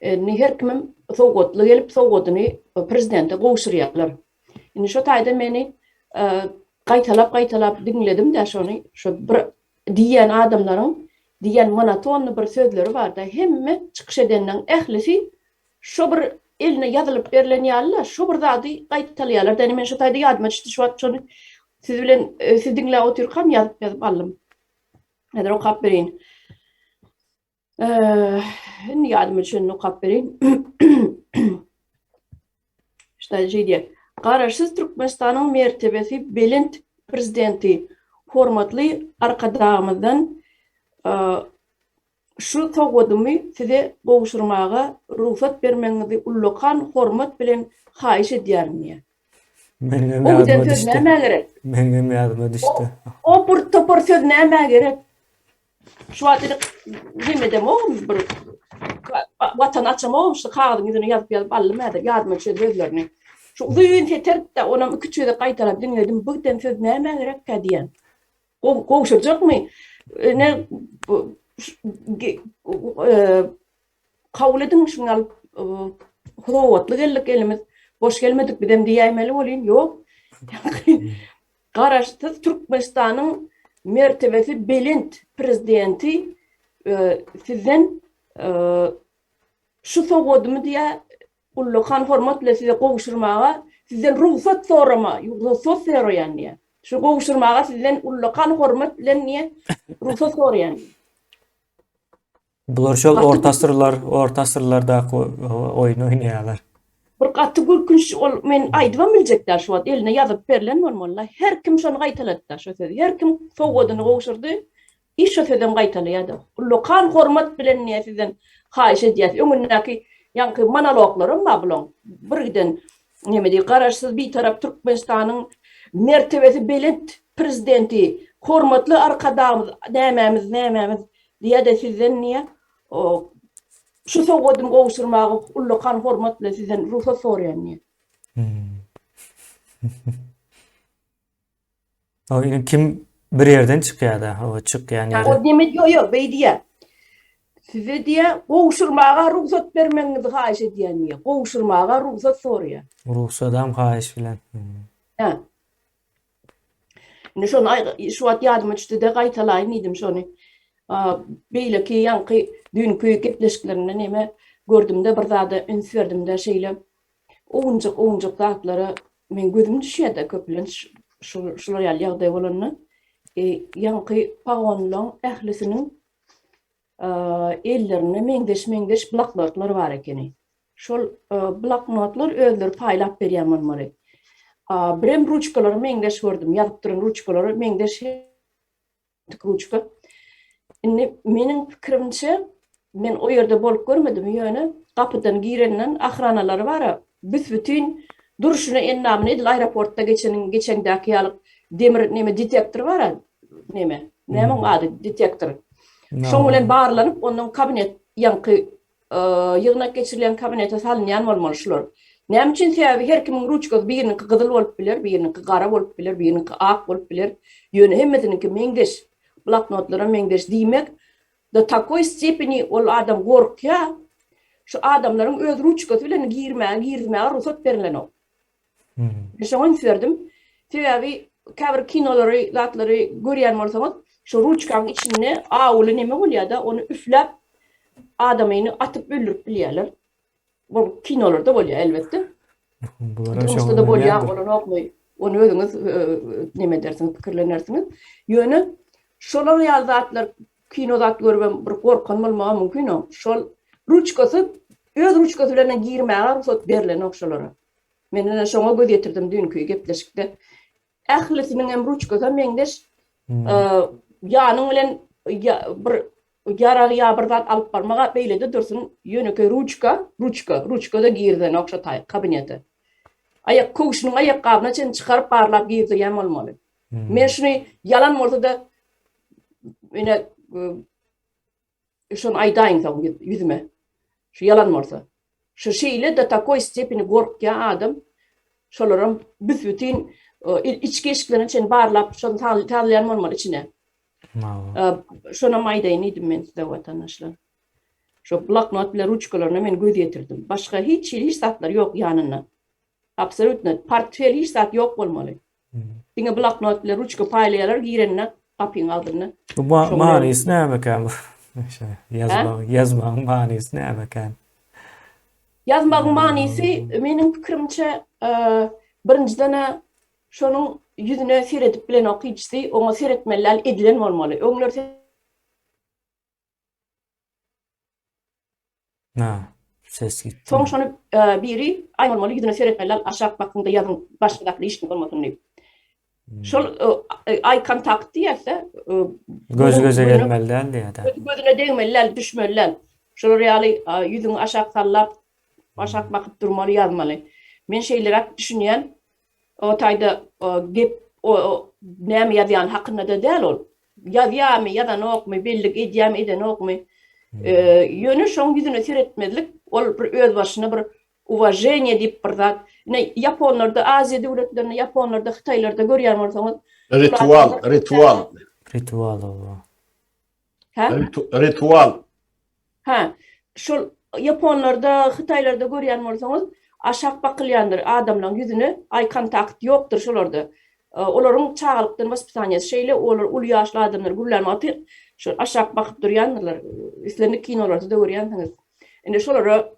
Indi her kimem sowgatly gelip, sowgadyny prezidente gowşurýarlar. Indi şo taýda meni gaýtalap-gaýtalap diňledim-de şony, şo bir Diýýän adamlaryň diýýän monotonny bir sözleri barda hemme çykyş edenleň ählisi şo bir eline ýazylyp berlen ýaly-la şo bir zady gaýtalaýarlar da indi men şo taýda ýadyma düşdi şu wagt şony siz bilen siz diňläp otyrkam ýazyp ýazyp aldym. Häzir okap bereýin. Indi ýadyma düşenini okap bereýin. Ştaý şeý diýýär. Garaşsyz Türkmenistanyň mertebesi belent Prezidenti hormatly Arkadagymyzdan şu sowgadymy size gowşurmaga rugsat bermegiňizi ullakan hormat bilen haýyş edýärin diýýär. Meniňem O giden ýadyma söz düşdi. nämä gerek? Meniňem ýadyma düşdi. O bir topar söz nämä gerek? Şu wagt indi neme edemogum bir Watan açamogum şu kagyzyň ýüzüne ýazyp ýazyp aldym häzir ýadyma düşen sözlerini. Şu uzyn seterdi-de onam iki-üç gezek gaýtalap diňledim. Bu giden söz nämä gerekkä diýen. Gowşurjakmy? Ne kabul ediň şuny alyp sowgatly geldik elimiz boş gelmedik bizem diýäýmeli bolýyn. Ýok. Garaşsyz Türkmenistanyň mertebesi belent Prezidenti sizden şu sowgadymy diýä ullakan hormat bilen size gowşurmaga sizden rugsat sorama, rugsat soraýan diýä. Şu gowşurmaga sizden ullakan hormat bilen diýä rugsat soraýan. Bular şol orta asyrlar, orta asyrlardaky oýun oýnaýarlar. Bir gaty gülkünç ol men aýdybam biljek däl şu wagt eline ýazyp berlen bolmalyda her kim şony gaýtaladyda şo sözi her kim sowgadyny gowşurdy i şo sözem gaýtalaýada ullakan hormat bilen diýä sizden haýyş edýäs öňündäki ýaňky monologlaram bar bulaň birgiden neme diý garaşsyz bitarap Türkmenistanyň mertebesi belent prezidenti hormatly arkadagymyz nämämiz nämämiz Diýýä-de sizden diýýä, şu sowgadymy gowşurmaga ullakan hormat bilen sizden rugsat soraýan diýýä. O indi kim bir ýerden çykýar-da, o çykýan ýeri. O diýmek ýok, ýok, beý diýýä. Size diýýä, gowşurmaga rugsat bermegiňizi haýyş edýän diýýä. Gowşurmaga rugsat soraýar. Rugsadam haýyş bilen. Hä. Indi şony şu wagt ýadyma düşdi-de gaýtalaýyn diýdim şony. Beýleki ýaňky düýnki gepleşiklerinde neme gördüm-de bir zada üns berdim-de şeýle owunjak-owunjak zatlara meň gözüm düşýär-de köplenç şular ýaly ýagdaý bolanda. Ýaňky pagonlaň ählisiniň ellerinde meňzeş-meňzeş bloknotlar bar ekeni. Şol bloknotlar özleri paýlap berýän bolmaly. Birem ruçkalary meňzeş gördüm, ýazyp duran ruçkalary meňzeş ruçka. Indi meniň pikirimçe, men o ýerde bolup görmedim, ýöne gapydan girenden ahranalary bar-a, büs-bütin durşuna endamyny edil aeroportda geçeniň geçeňdäki ýaly demir neme detektor bar-a, neme, näme oň ady, detektor. Şoň bilen barlanyp, ondan kabinet ýaňky ýygnak geçirilýän kabinete salynýan bolmaly şular. Näme üçin sebäbi her kimiň ruçkasy biriniňki gyzyl bolup biler, biriniňki gara bolup biler, biriniňki ak bolup biler. Ýöne hemmesiniňki meňzeş. Bloknotlaram meňzeş. Diýmek, do takoý stepeni ol adam gorkýar, şu adamlaryň öz ruçkasy bilen girmäge, girizmäge rugsat berilenok. Men şoňa üns berdim. Sebäbi käbir kinolary, zatlary görýän bolsaňyz, şu ruçkaň içinde awuly neme bolýar-da, ony üfläp adamyny atyp öldürip bilýärler. Bu kinolarda bolýar elbetde. Durmuşda-da bolýar, bolanokmy? Ony özüňiz neme edersiňiz, pikirlenersiňiz. Ýöne şolar ýaly zatlar kino zat görübem bir gorkan bolmagy mümkin o. Şol ruçkasy öz ruçkasy bilen girmäge rugsat berlenok şolara. Men ine şoňa göz ýetirdim düýnki gepleşikde. Ählisiniň hem ruçkasy meňzeş. Ýanyň bilen bir ýarag ýa bir zat alyp barmaga beýlede dursun, ýönekeý ruçka, ruçka, ruçka-da girizenok şo taý kabinete. Aýak köwşüniň aýakgabyna çenli çykaryp barlap girdirýän bolmaly. Men şuny ýalan bolsa-da ine Şony aýdaýyň soň ýüzüme. Şu ýalan bolsa. Şu şeýle do takoý stepeni gorkýan adam şolaram büs-bütin içki eşiklerine çenli barlap şony sazlaýan bolmaly içine. Şonam aýdaýyn diýdim men size watandaşlar. Şo bloknot bilen ruçkalaryna men göz ýetirdim. Başga hiç hili hiç zatlar ýok ýanynda. Absolýutno portfel hiç zat ýok bolmaly. Diňe bloknot bilen ruçka paýlaýarlar girende gapyň agzynda. Bu manysy nämekän bu? Ýazmagyň, ýazmagyň manysy nämekän? Ýazmagyň manysy meniň pikirimçe birinjiden-ä şonuň ýüzüne seredip bilenok hiçsi, oňa seretmeli däl edilen bolmaly. Öňler Na, ses gitdi. Soň şony biri aý bolmaly ýüzüne seretmeli al aşak bakyňda ýazyň başga zatly işiň bolmasyn diýip. Şol aý kontakt diýýäsde. Göz göze gelmeli däl diýýär. Göz gözüne degmeli däl, düşmeli däl. Şolar ýaly ýüzüňi aşak sallap, aşak bakyp durmaly, ýazmaly. Men şeýleräk düşünýän. O taýda gep o näme ýazýany hakynda-da däl ol. Ýazýarmy, ýazanokmy, bellik edýärmi, edenokmy. Ýöne şoň ýüzüne seretmezlik ol bir özbaşyna bir uwaženiýe diýip bir zat. Ine ýaponlarda, Aziýa döwletlerinde, ýaponlarda, hytaýlarda görýän bolsaňyz. Ritual, ritual. Ritual oba. Hä? Ritual. Hä, şol ýaponlarda, hytaýlarda görýän bolsaňyz, aşak bakylýandyr adamlaň ýüzüne, aý kontakt ýokdur şolarda. Olaryň çagalykdan waspitaniýasy şeýle, olar uly ýaşly adamlar gürlän wagty şol aşak bakyp durýandyrlar. Islendik kinolarda-da görýänsiňiz. Indi şolara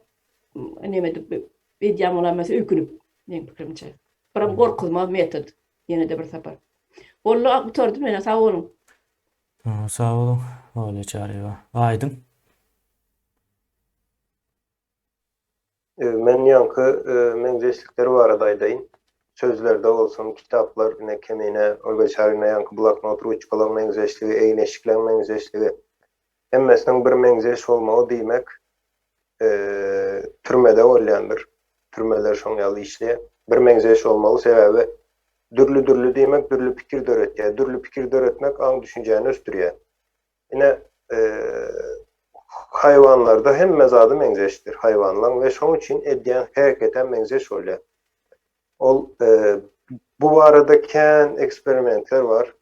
neme edip edýän bolaýmasa öýkünip, meň pikirimçe. Biram gorkuzma metod ýene-de bir sapar. Boldy, gutardy menä, sag boluň. Sag boluň, Olja Çaryýewa. Aýdyň. Men ýaňky meňzeşlikler barada aýdaýyn. Sözlerde bolsun, kitaplar, ine Kemine, Olga Çaryna ýaňky bloknot, ruçkalaň meňzeşligi, egin-eşikleň meňzeşligi. Hemmesiniň bir meňzeş bolmagy diýmek, türmede bolýandyr. Türmeler şoň ýaly işleýär. Bir meňzeş bolmaly, sebäbi dürli-dürli diýmek dürli pikir döretýär. Dürli pikir döretmek aň-düşünjäni ösdürýär. Ine, haýwanlarda hemme zady meňzeşdir haýwanlaň we şoň üçin edýän hereketem meňzeş bolýar. Ol bu barada kän eksperimentler bar.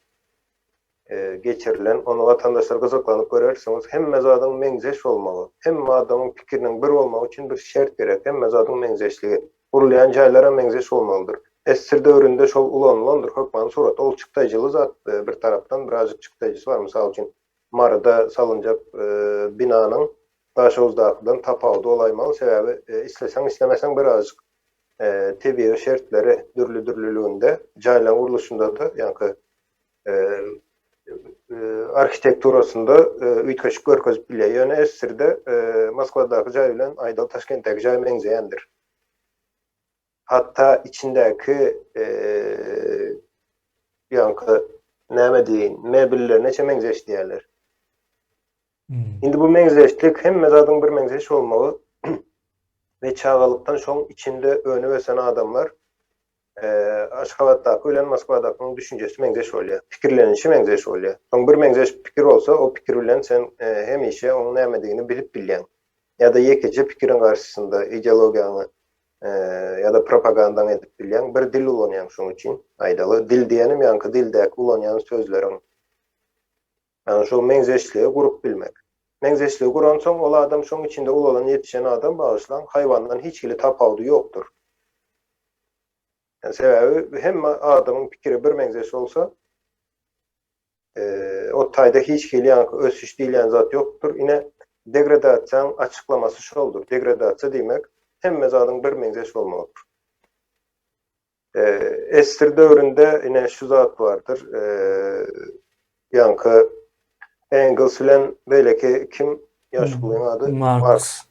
Geçirilen, ony watandaşlar gyzyklanyp görersiňiz, hemme zadyň meňzeş bolmagy, hemme adamyň pikiriniň bir bolmagy üçin bir şert gerek, hemme zadyň meňzeşligi. Gurulýan jaýlaram meňzeş bolmalydyr. Ssr döwründe şol ulanylandyr hökmany suratda, ol çykdaýjyly zat bir tarapdan, birazjyk çykdaýjysy bar, mysal üçin, Maryda salynjak binanyň Daşoguzdakydan tapawudy bolaýmaly, sebäbi isleseň-islemeseň birazjyk tebigy şertleri dürli-dürlüliginde, jaýlaryň gurluşynda-da ýaňky. arhitekturasynda üýtgeşik görkezip bilýär. Ýöne SSR-de Moskwadaky jaý bilen aýdaly Taşkentdäki jaý meňzeýändir. Hatda içindäki ýaňky näme diýeýin, mebellerine çe meňzeş diýýärler. Indi bu meňzeşlik hemme zadyň bir meňzeş bolmagy we çagalykdan şoň içinde önüp ösen adamlar Aşgabatdaky bilen Moskwadakynyň düşünjesi meňzeş bolýar, pikirlenişi meňzeş bolýar. Soň bir meňzeş pikir bolsa, o pikir bilen sen hemişe oň nämedigini bilip bilýäň. Ýa-da ýekeje pikiriň garşysynda ideologiýaňy ýa-da propagandaňy edip bilýäň. Bir dil ulanýaň şoň üçin, aýdaly. Dil diýenim ýaňky dildäki ulanýan sözleriň. Ýagny şol meňzeşligi gurup bilmek. Meňzeşligi guransoň ol adam şoň içinde ulalan ýetişen adam bagyşlaň haýwandan hiç hili tapawudy ýokdur. Ýani sebäbi hemme adamyň pikiri bir meňzeş bolsa o taýda hiç hili ýaňky ösüş diýilýän zat ýokdur. Ine degradasiýaň açyklamasy şoldur. Degradasiýa diýmek hemme zadyň bir meňzeş bolmagydyr. Ester döwründe ine şu zat bardyr. Ýaňky Engels bilen beýleki kim ýaşulyň ady? Marks.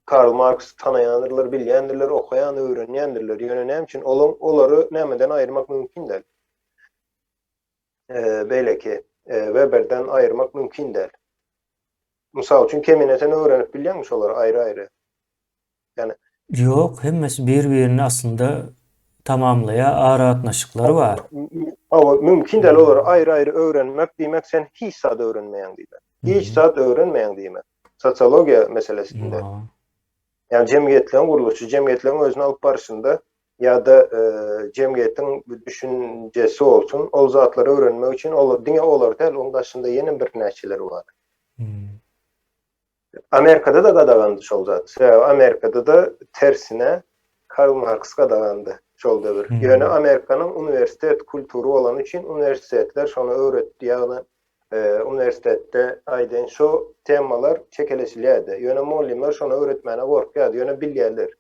Karl Marks tanaýandyrlar, bilýändirler, okaýan, öwrenýändirler. Ýöne näme üçin olaň olary nämeden aýyrmak mümkin däl? Beýleki Weberden aýyrmak mümkin däl. Mysal üçin Kemine sen öwrenip bilýäňmi şolary aýry-aýry? Ýani Ýok, hemmesi bir-birini aslynda tamamlaýar, aragatnaşyklary bar. Hawa, mümkin däl olary aýry-aýry öwrenmek diýmek sen hiç zat öwrenmeýäň diýmek. Hiç zat öwrenmeýäň diýmek. Sosiologiýa meselesinde. Ýagny jemgyýetleň gurluşy, jemgyýetleň özüni alyp barşynda ýa-da jemgyýetiň düşünjesi bolsun, ol zatlary öwrenmek üçin olar diňe olar däl, oň daşynda ýene birnäçeleri bar. Amerikada-da gadagandy şol zat. Sebäbi Amerikada-da tersine Karl Marks gadagandy şol döwür. Ýöne Amerikanyň uniwersitet kultury bolany üçin uniwersitetler şony öwretdi. Ýagny uniwersitetde aýdaýyn şo temalar çekeleşilýärdi. Ýöne mugallymlar şony öwretmäne gorkýardy. Ýöne bilýärler.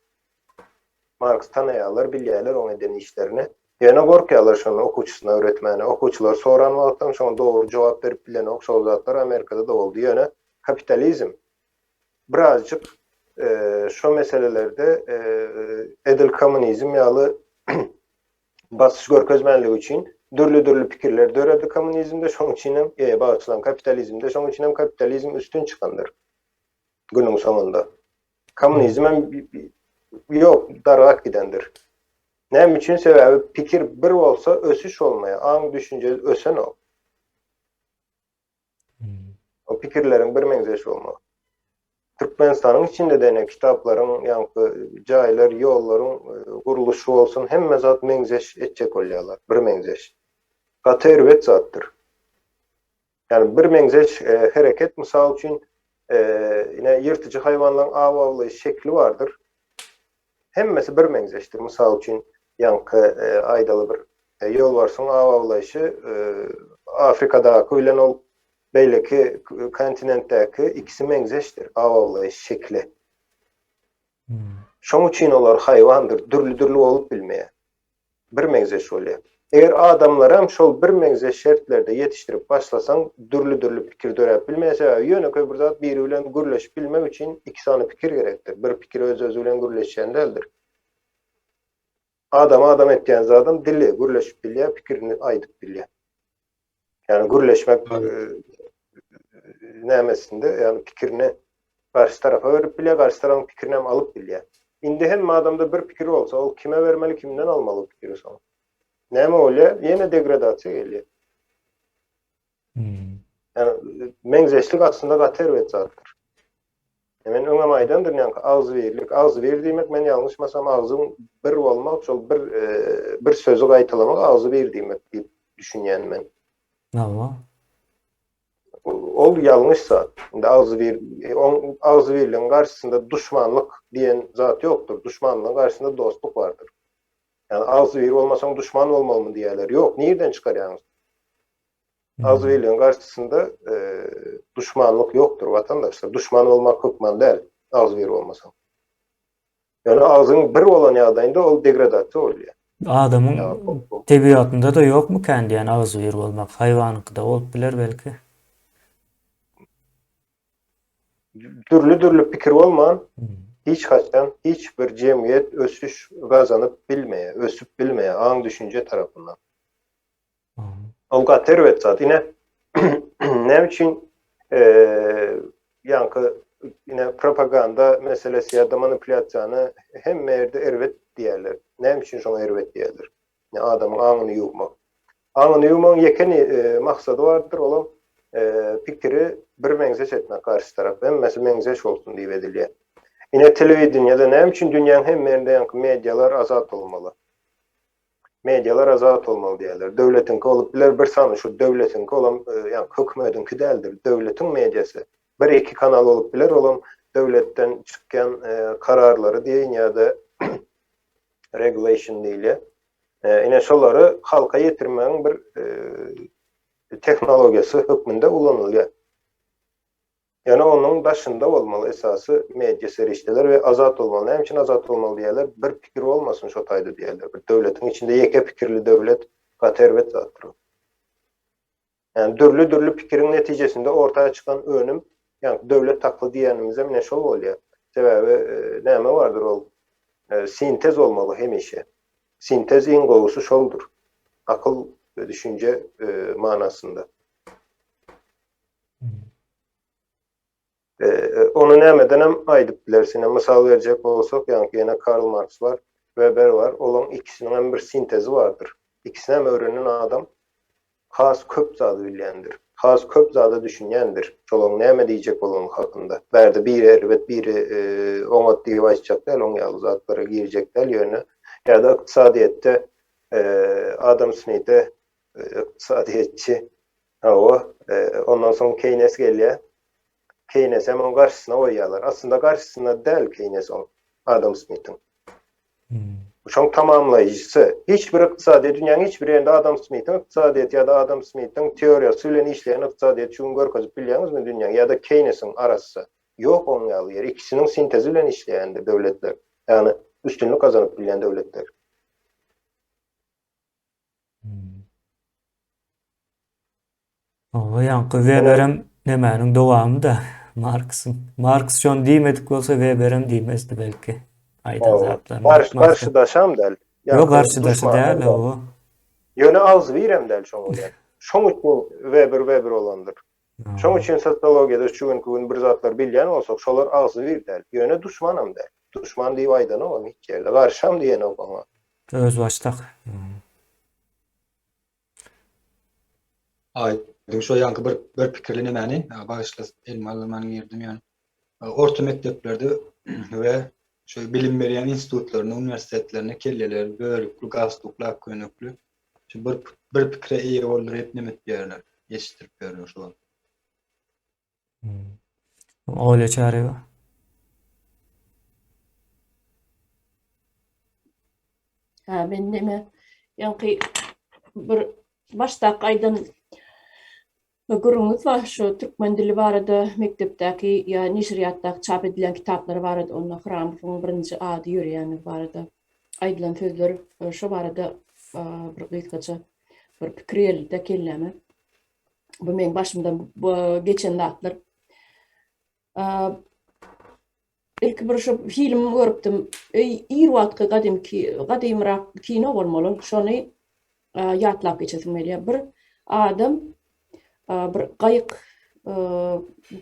Marksy tanaýarlar, bilýärler oň eden işlerini. Ýöne gorkýarlar şony okuwçysyna öwretmäne. Okuwçylar soran wagtam şoňa dogry jogap berip bilenok. Şol zatlar Amerikada-da boldy. Ýöne kapitalizm birazjyk şo meselelerde edil kommunizm ýaly basyş görkezmänligi üçin dürli-dürli pikirler döredi kommunizmde, şoň üçinem, bagyşlaň, kapitalizmde, şoň üçinem kapitalizm üstün çykandyr günüň soňunda. Kommunizmem ýok, dargap gidendir. Näme üçin? Sebäbi pikir bir bolsa ösüş bolmaýar, aň-düşünje ösenok. O pikirleriň birmeňzeş bolmagy. Türkmenistanyň içinde-de ine kitaplaryň, ýaňky jaýlar, ýollaryň gurluşy bolsun, hemme zat meňzeş etjek bolýarlar, birmeňzeş. Gaty erbet zatdyr. Ýagny birmeňzeş hereket, mysal üçin, ine ýyrtyjy haýwanlaryň aw awlaýyş şekli bardyr. Hemmesi birmeňzeşdir. Mysal üçin, ýaňky aýdaly bir ýolbarsyň aw awlaýşy Afrikadaky bilen ol beýleki kontinentdäki ikisi meňzeşdir, aw awlaýyş şekli. Şoň üçin olar haýwandyr, dürli-dürli bolup bilmeýär. Birmeňzeş bolýar. Eger adamlaram şol birmeňzeş şertlerde ýetişdirip başlasaň, dürli-dürli pikir döräp bilmeýär. Sebäbi ýönekeý bir zat biri bilen gürleşip bilmek üçin iki sany pikir gerekdir. Bir pikir öz-özi bilen gürleşýän däldir. Adamy adam etýän zadam dili, gürleşip bilýär, pikirini aýdyp bilýär. Ýagny gürleşmek nämesinde, ýagny pikirini garşy tarapa berip bilýär, garşy tarapyň pikirini hem alyp bilýär. Indi hemme adamda bir pikir bolsa, ol kime bermeli, kimden almaly o pikiri soň? Näme bolýar? Ýene degradasiýa gelýär. Ýagny meňzeşlik aslynda gaty erbet zatdyr. Men öňem aýdandyryn ýaňky agzybirlik, agzybir diýmek men ýalňyşmasam agzyň bir bolmak şol bir bir sözi gaýtalamak agzybir diýmek diýip düşünýän men. Hawa. Ol ýalňyş zat. Indi agzybir oň agzybirligiň garşysynda duşmanlyk diýen zat ýokdur. Duşmanlygyň garşysynda dostluk bardyr. Ýagny agzybir bolmasaň duşman bolmalymy diýýärler. Ýok, nirden çykarýaňyz? Agzybirligiň garşysynda duşmanlyk ýokdur, watandaşlar. Duşman bolmak hökman däl, agzybir bolmasaň. Ýöne agzyň bir bolan ýagdaýynda ol degradasiýa bolýar. Adamyň tebigatynda-da ýokmukän diýen agzybir bolmak, haýwanyňkyda bolup biler belki. Dürli-dürli pikir bolman, hiç haçan hiç bir jemgyýet ösüş gazanyp bilmeýär, ösüp bilmeýär aň-düşünje tarapyndan. Ol gaty erbet zat. Ine, näme üçin ýaňky ine propaganda meselesi ýa-da manipulýasiýany hemme ýerde erbet diýýärler. Näme üçin şoňa erbet diýýärler? Ine, adamyň aňyny ýuwmak. Aňyny ýuwmagyň ýeke maksady bardyr, olam pikiri birmeňzeş etmek garşy tarap. Hemmesi meňzeş bolsun diýip edilýär. Ine, telewideniýede näme üçin dünýäň hemme ýerinde ýaňky medialar azat bolmaly? Medialar azat bolmaly diýýärler. Döwletiňki bolup biler bir sany şu döwletiňki olam ýagny hökümediňki däldir. Döwletiň mediasy. Bir iki kanal bolup biler olam döwletden çykýan kararlary diýeýin ýa-da regulation diýilýär. Ine şolary halka ýetirmegiň bir tehnologiýasy hökmünde ulanylýar. Ýöne onuň daşynda bolmaly esasy media serişdeler we azat bolmaly. Näme üçin azat bolmaly diýýärler? Bir pikir bolmasyn şo taýda diýýärler. Bir döwletiň içinde ýeke pikirli döwlet gaty erbet zatdyr ol. Ýani dürli-dürli pikiriň netijesinde orta çykan önüm, ýagny döwlet takly diýýänimizem ine şol bolýar. Sebäbi näme bardyr ol sintez bolmaly hemişe. Sintez iň gowusy şoldur. Akyl we düşünje manasynda. Ony nämedenem aýdyp bileris. Ine, mysal berjek bolsak, ýaňky ýene Karl Marks bar, Weber bar. Olaryň ikisiniň hem bir sintezi bardyr. Ikisini hem öwrenen adam has köp zady bilýändir. Has köp zada düşünýändir. Şolaryň näme diýjek bolany hakynda. Bärde biri erbet, biri oňat diýip aýtjak däl, oň ýaly zatlara girjek däl ýöne. Ýa-da ykdysadyýetde Adam Smite ykdysadyýetçi Hawa, ondan soň Keýnes gelýär. Keýnesi hem oň garşysyna goýýarlar. Aslynda garşysyna däl Keýnes oň, Adam Smitiň. Şoň tamamlaýjysy. Hiç bir ykdysadyýet, dünýäniň hiç bir ýerinde Adam Smitiň ykdysadyýeti ýa-da Adam Smitiň teoriýasy bilen işleýän ykdysadyýeti şu gün görkezip bilýäňizmi dünýäň ýa-da Keýnesiň arassa. Ýok oň ýaly ýer. Ikisiniň sintezi bilen işleýändir döwletler. Ýagny üstünlik gazanyp bilýän döwletler. Oba ýaňky Weberem nemäniň dowamy-da Marksyň. Marks şony diýmedik bolsa Weberem diýmezdi belki. Aýdan zatlaryny. Garş, garşydaşam däl. Ýok, garşydaşy däl, oba. Ýöne agzybirem däl şoň bilen. Şoň üçin Weber Weber bolandyr. Şoň üçin sosiologiýada şu günki gün bir zatlar bilýän bolsak, şolar agzybir däl. Ýöne duşmanam däl. Duşman diýip aýdanogam hiç ýerde. Garşam diýenok oňa. Özbaşdak. Aýdyň şo ýaňky bir bir pikirli nemäni, bagyşla elime alman girdim ýöne. Orta mekdeplerde we şu bilim berýän institutlarynda, uniwersitetlerinde kelleleri bölükli, galstukly, ak köýnekli şu bir bir pikire eýe bolduryp neme edip ýörler, ýetişdirip ýörler şu wagt. Olýa Çaryýewa. Ha, men neme, ýaňky bir başdaky aýdan gürrüňiz bar, şu türkmen dili barada mekdepdäki ýa neşirýatdaky çap edilýän kitaplar barada, onda Hramowyň birinji ady ýörýändigi barada aýdylan sözler, şo barada bir gysgaça bir pikir geldi-de kelläme. Bu meň başymdan geçen zatlar. Ilki bir şu film görüpdim. Ir wagtky gadymky, gadymyrak kino bolmaly. Şony ýatlap geçesim gelýär. Bir adam bir gaýyk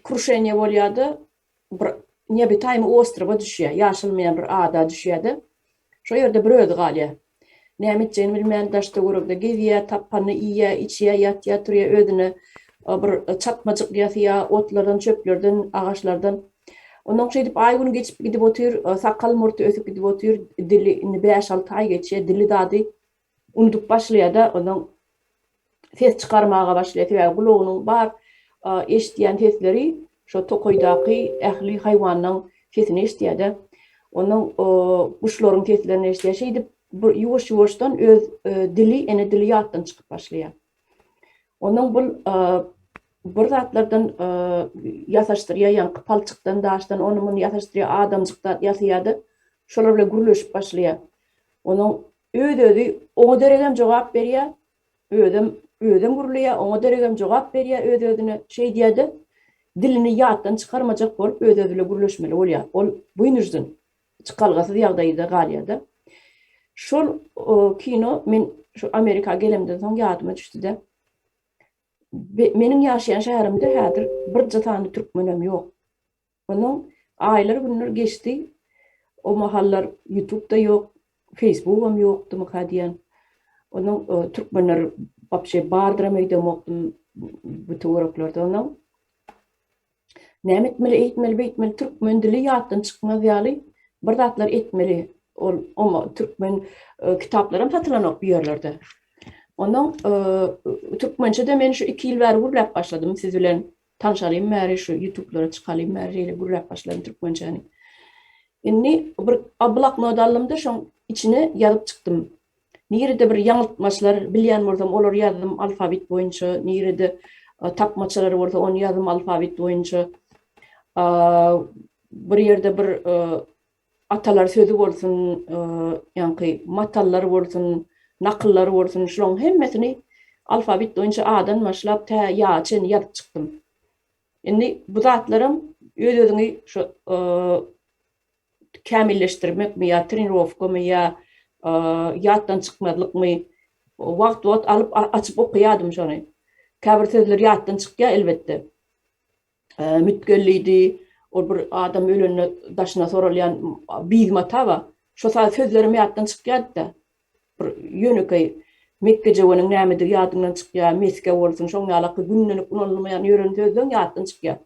kruşeniýe bolýar-da, bir neobitaýmy ostrowa düşýär, ýaşalmaýan bir ada düşýär-de, şo ýerde bir özi galýar. Näme etjegini bilmän daş-töwerekde gezýär, tapanyny iýýär, içýär, ýatýar, turýar, özüne bir çatmajyk ýasaýar, otlardan, çöplerden, agaçlardan. Onnoň şeýdip aý-gün geçip gidip otyr, sakgal-murty ösüp gidip otyr, dili indi bäş-alty aý geçýär, dili zady unudyp başlaýar-da, onnoň ses çykarmaga başlaýar. Sebäbi gulagynyň bar eşidýän sesleri şo tokaýdaky ähli haýwanlaň sesini eşidýär-de. Onuň guşlaryň seslerini eşidýär. Şeýdip bir ýuwaş-ýuwaşdan öz dili, ene dili ýatdan çykyp başlaýar. Onuň bul bir zatlardan ýasaşdyrýar, ýaňky palçykdan, daşdan ony-muny ýasaşdyrýar, adamjyk zat ýasaýar-da, şolar bilen gürleşip başlaýar. Onuň. Öz-özi oňa deregem jogap berýär, özem özem gürleýär, oňa deregem jogap berýär öz-özüne. Şeýdýär-de, dilini ýatdan çykarmajak bolup öz-özi bilen gürleşmeli bolýar. Ol wynujden, çykalgasyz ýagdaýda galýar-da. Şol kino men şu Amerika gelemden soň ýadyma düşdi-de. Meniň ýaşaýan şäherimde häzir birje sany türkmenem ýok. Onnoň aýlar günler geçdi. O mahallar ýutub-da ýok, feýsbugam ýokdumyka diýýän. Onnoň türkmenler wapşe bardyram öýdemokdym bu töwereklerde. Onnoň näme etmeli, eýtmeli, beýtmeli türkmen dili ýatdan çykmaz ýaly bir zatlar etmeli. Ol oma türkmen kitaplaram satylanok bu ýerlerde. Onnoň türkmençe-de men şu 2 ýyl bäri gürläp başladym siz bilen. Tanşalym bäri şu ýutublara çykalym bäri şeýle gürläp başladym türkmençäni. Indi bir bloknot aldym-da şoň içine ýazyp çykdym. Nirede bir ýaňyltmaçlar bilýän bolsam olary ýazdym alfabit boýunça, nirede tapmaçalar bolsa ony ýazdym alfabit boýunça. Bir ýerde bir Atalar sözi bolsun, ýaňky matallar bolsun, nakyllar bolsun, şularyň hemmesini alfabit boýunça A-dan başlap tä Ýa çenli ýazyp çykdym. Indi bu zatlaram öz-özüňi şu kämilleşdirmekmi ýa trenirowkamy ýa ýatdan çykmazlykmy wagt-wagt alyp açyp okaýardym şony. Käbir sözler ýatdan çykýar elbetde. Mütgellidi, ol bir adam ölende daşyna soralýan biz mata bar. Şo sözlerim ýatdan çykýardy-da. Bir ýönekeý mekgejöweniň nämedigi ýadyňdan çykýar, mesge bolsun, şoň ýalaky gündelik ulanylmaýan ýören sözleň ýatdan çykýar.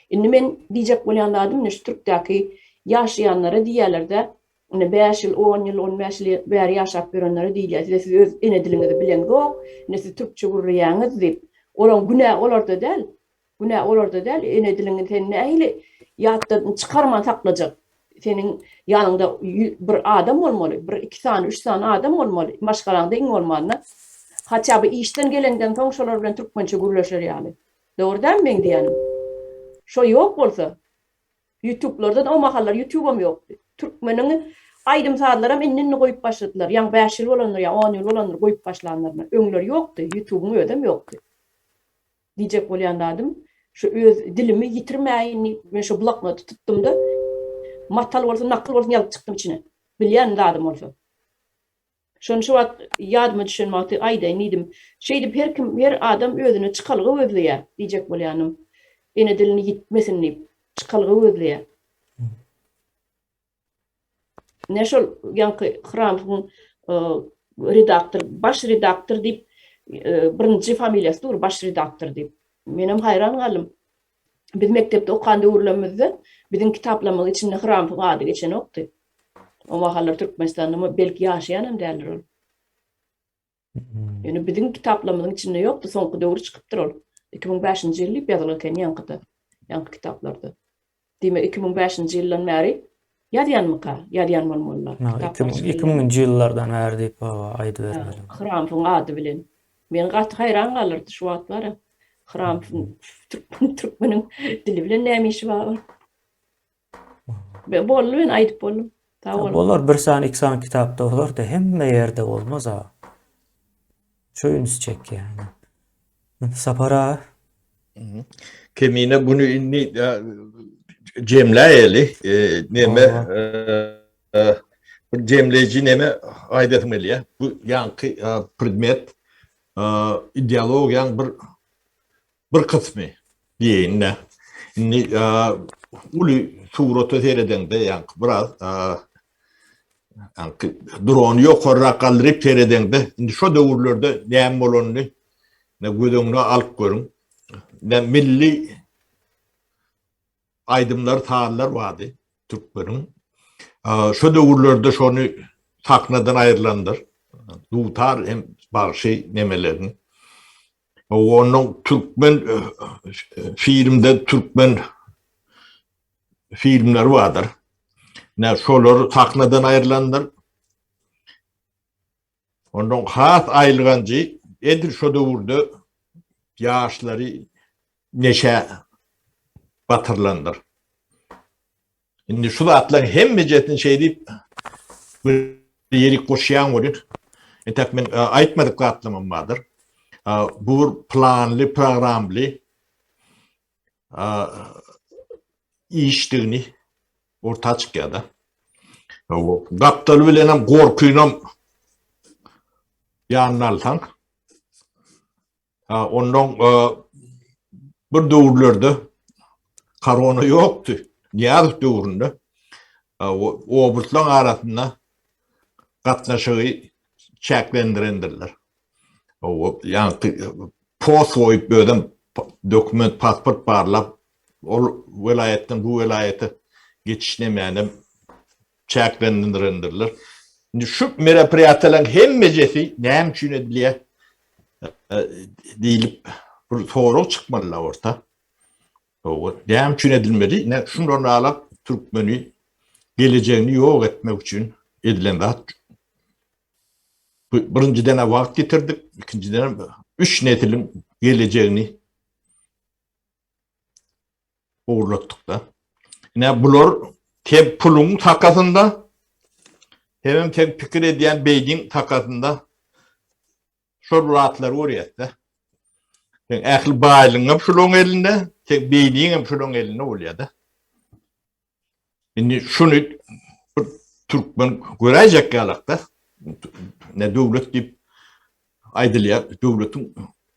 Indi men diýjek bolýan zadym ine şu türkdäki ýaşaýanlara diýýärler-de, ine bäş ýyl, on ýyl, on bäş ýyl bäri ýaşap ýörenlere diýilýär, size siz öz ene diliňizi bileňzok, ine siz türkçe gürleýäňiz diýip. Olaň günä olarda däl. Günä olarda däl, ene diliňi sen nähili ýatdan çykarman saklajak? Seniň ýanyňda bir adam bolmaly, bir iki sany, üç sany adam bolmaly, maşgalaňda iň bolmanda. Haça by işden geleňden soň şolar bilen türkmençe gürleşer ýaly. Dogry dälmi meň diýýänim? Şo ýok bolsa, ýutublardan o mahallar ýutubam ýokdy. Türkmeniň aýdym-sazlaram indi-indi goýup başladylar. Ýaňy bäş ýyl bolandyr ýa on ýyl bolandyr goýup başlanlaryna. Öňler ýokdy, ýutubyň özem ýokdy. Diýjek bolýan zadym, şu öz dilimi ýitirmäýin diýip, men şu bloknoty tutdum-da, matal bolsun, nakyl bolsun ýazyp çykdym içine. Bilýän zadym bolsa. Şony şu wagt ýadyma düşen wagty aýdaýyn diýdim. Şeýdip her kim, her adam özüne çykalga gözleýär diýjek bolýanym. Ene dilini ýitmesin diýip, çykalga gözleýär. Ine şol ýaňky Hramsyň redaktor, baş redaktor diýip, birinji familiýasy dur, baş redaktor diýip. Menem haýran galdym. Biz mekdepde okan döwürlerimizde biziň kitaplarymyzyň içinde Hramsyň ady geçenokdy. O mahallar Türkmenistanda belki ýaşaýan hem däldir ol. Ýöne biziň kitaplarymyzyň içinde ýokdy, soňky döwür çykypdyr ol. 2005-nji ýyl diýip ýazylan eken ýaňkyda, ýaňky kitaplarda. Diýmek 2005-nji ýyldan bäri ýazýanmyka? Ýazýan bolmalylar. 2000-nji ýyllardan bäri diýip aýdybermeli. Hramsyň ady bilen. Meni gaty haýran galdyrdy şu wagt bar-a. Hramsyň türkmen türkmeniň dili bilen näme işi bar ol? Boldy men aýdyp boldum. Sag boluň. Bolar bir sany iki sany kitapda bolar da hemme ýerde bolmaz a. Şu üns çekýär. Sapar aga. Kemine bunu indi jemläýeli. Neme bir jemleýji neme aýdasym gelýär. Bu ýaňky predmet ideologiýaň bir bir kysmy diýeýin-dä. Indi uly surata seredeňde ýaňky biraz ýaňky drony ýokarrak galdyryp seredeňde indi şo döwürlerde näme bolanyny göz öňüne alyp görüň. Milli aýdymlar, sazlar bardy türkmeniň. Şo döwürlerde şony sahnadan aýrylandyr. Dutar hem bagşy nemelerini. Onuň türkmen filmde türkmen filmleri bardyr. Ne şolar sahnadan aýrylandyr. Ondan has aýylganjy edil şo döwürde ýaşlary neşä batyrylandyr. Indi şu zatlaryň hemmejesini şeýdip. Ýerik goşýaň welin, entäk men aýtmadyk zatlarymam bardyr. Bu bir planly, programly işdigini orta çykýar-da. Gapdaly bilenem gorkynam ýanyna alsaň, ondan bir döwürlerde korona ýokdy. Nyýazow döwründe oblastlaryň arasynda gatnaşygy çäklendirendirler. Ýagny post goýup özem dokument pasport barlap ol welaýatdan bu welaýata geçiş nemänem çäklendirendirler. Indi şu meropriýatiýalaryň hemmejesi näme üçin edilýär diýlip bir sorag çykmaly orta. Näme üçin edilmeli? Ine şundan alap türkmeni gelejegini ýok etmek üçin edilen zat. Bu birinjiden wagt ýitirdik, ikinjiden üç nesiliň gelejegini ogurlatdyk-da. Ine bular hem puluň sakasynda, hemem sen pikir edýän beýniň sakasynda şol zatlary görýäs-de. Sen ähli baýlygyň hem şularyň elinde, sen beýniň hem şularyň elinde bolýar-da. Indi şuny bir türkmen göräýjek ýalakda, ne döwlet diýip aýdylýar, döwletiň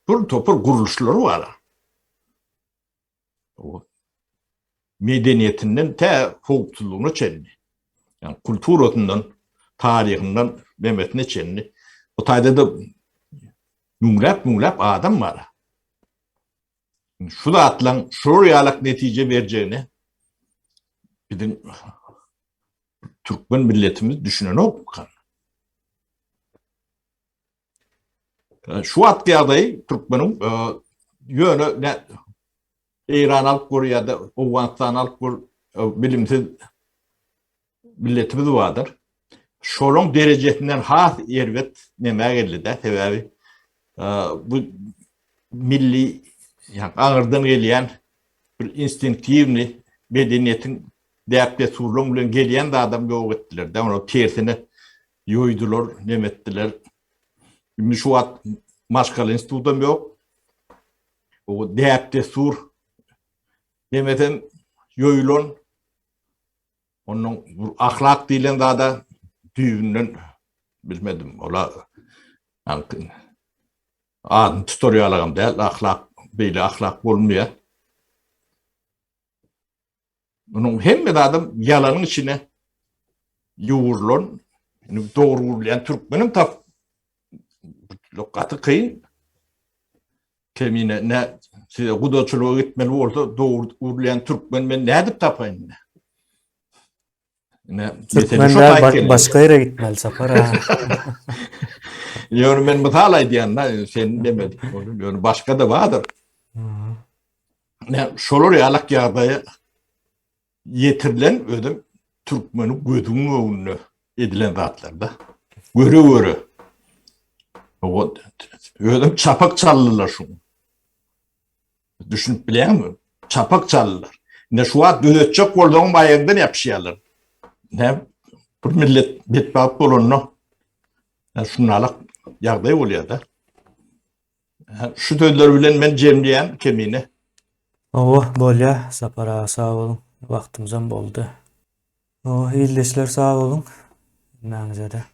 bir topar gurluşlary bar. Medeniýetinden tä howpsuzlygyna çenli, ýagny kulturasyndan, taryhyndan memesine çenli. Bu taýda-da müňläp-müňläp adam bar. Şu zatlaryň şular ýalak netije berjegine biziň türkmen milletimiz düşünenokmykan? Şu wagtky ýagdaýy türkmeniň ýöne Eýrany alyp gör ýa-da Owganystany alyp gör bilimsiz milletimiz bardyr. Şolaň derejesinden has erbet nämä geldi-de, sebäbi bu milli ýa aňyrdan gelýän bir instinktiwny medeniýetiň däp-dessurlaryň bilen gelýän zadam ýok etdiler-de, ony tersine ýoýdular, neme etdiler. Indi şu wagt maşgala institutam ýok. O däp-dessur demesem ýoýulan onuň bu ahlak diýlen zada düýbünden bilmedim. Ola adyny tutar ýalagam däl, ahlak beýle ahlak bolmaýar. Munuň hemme zadam ýalanyň içine ýugrulan, indi dogry gurulýan türkmenem tap gaty kyn. Kemine ne size gudaçylyga gitmeli bolsa dogry gurulýan türkmen men nädip tapaýyn indi? Ine, mesele şo taýt Başga ýere gitmeli Sapar aga. Ýöne men mysal aýdýan da, sen demedik. Ýöne başga-da bardyr. Ne şolar ýalak ýagdaýa ýetirilen özem türkmeniň gözüniň öňünde edilen zatlarda. Göre göre. Özem çapak çaldylar şuň. Düşünip bilýäňmi? Çapak çaldylar. Ine şu wagt düzetjek bolsaň aýagyňdan ýapyşýarlar. Ne bir millet betbagt bolanda şunalak ýagdaý bolýar-da. Şu sözler bilen men jemleýän Kemine. Hawa, bolýa, Sapar aga sag boluň. Wagtymyzam boldy. Hawa, ildeşler sag boluň. Hemmäňize-de.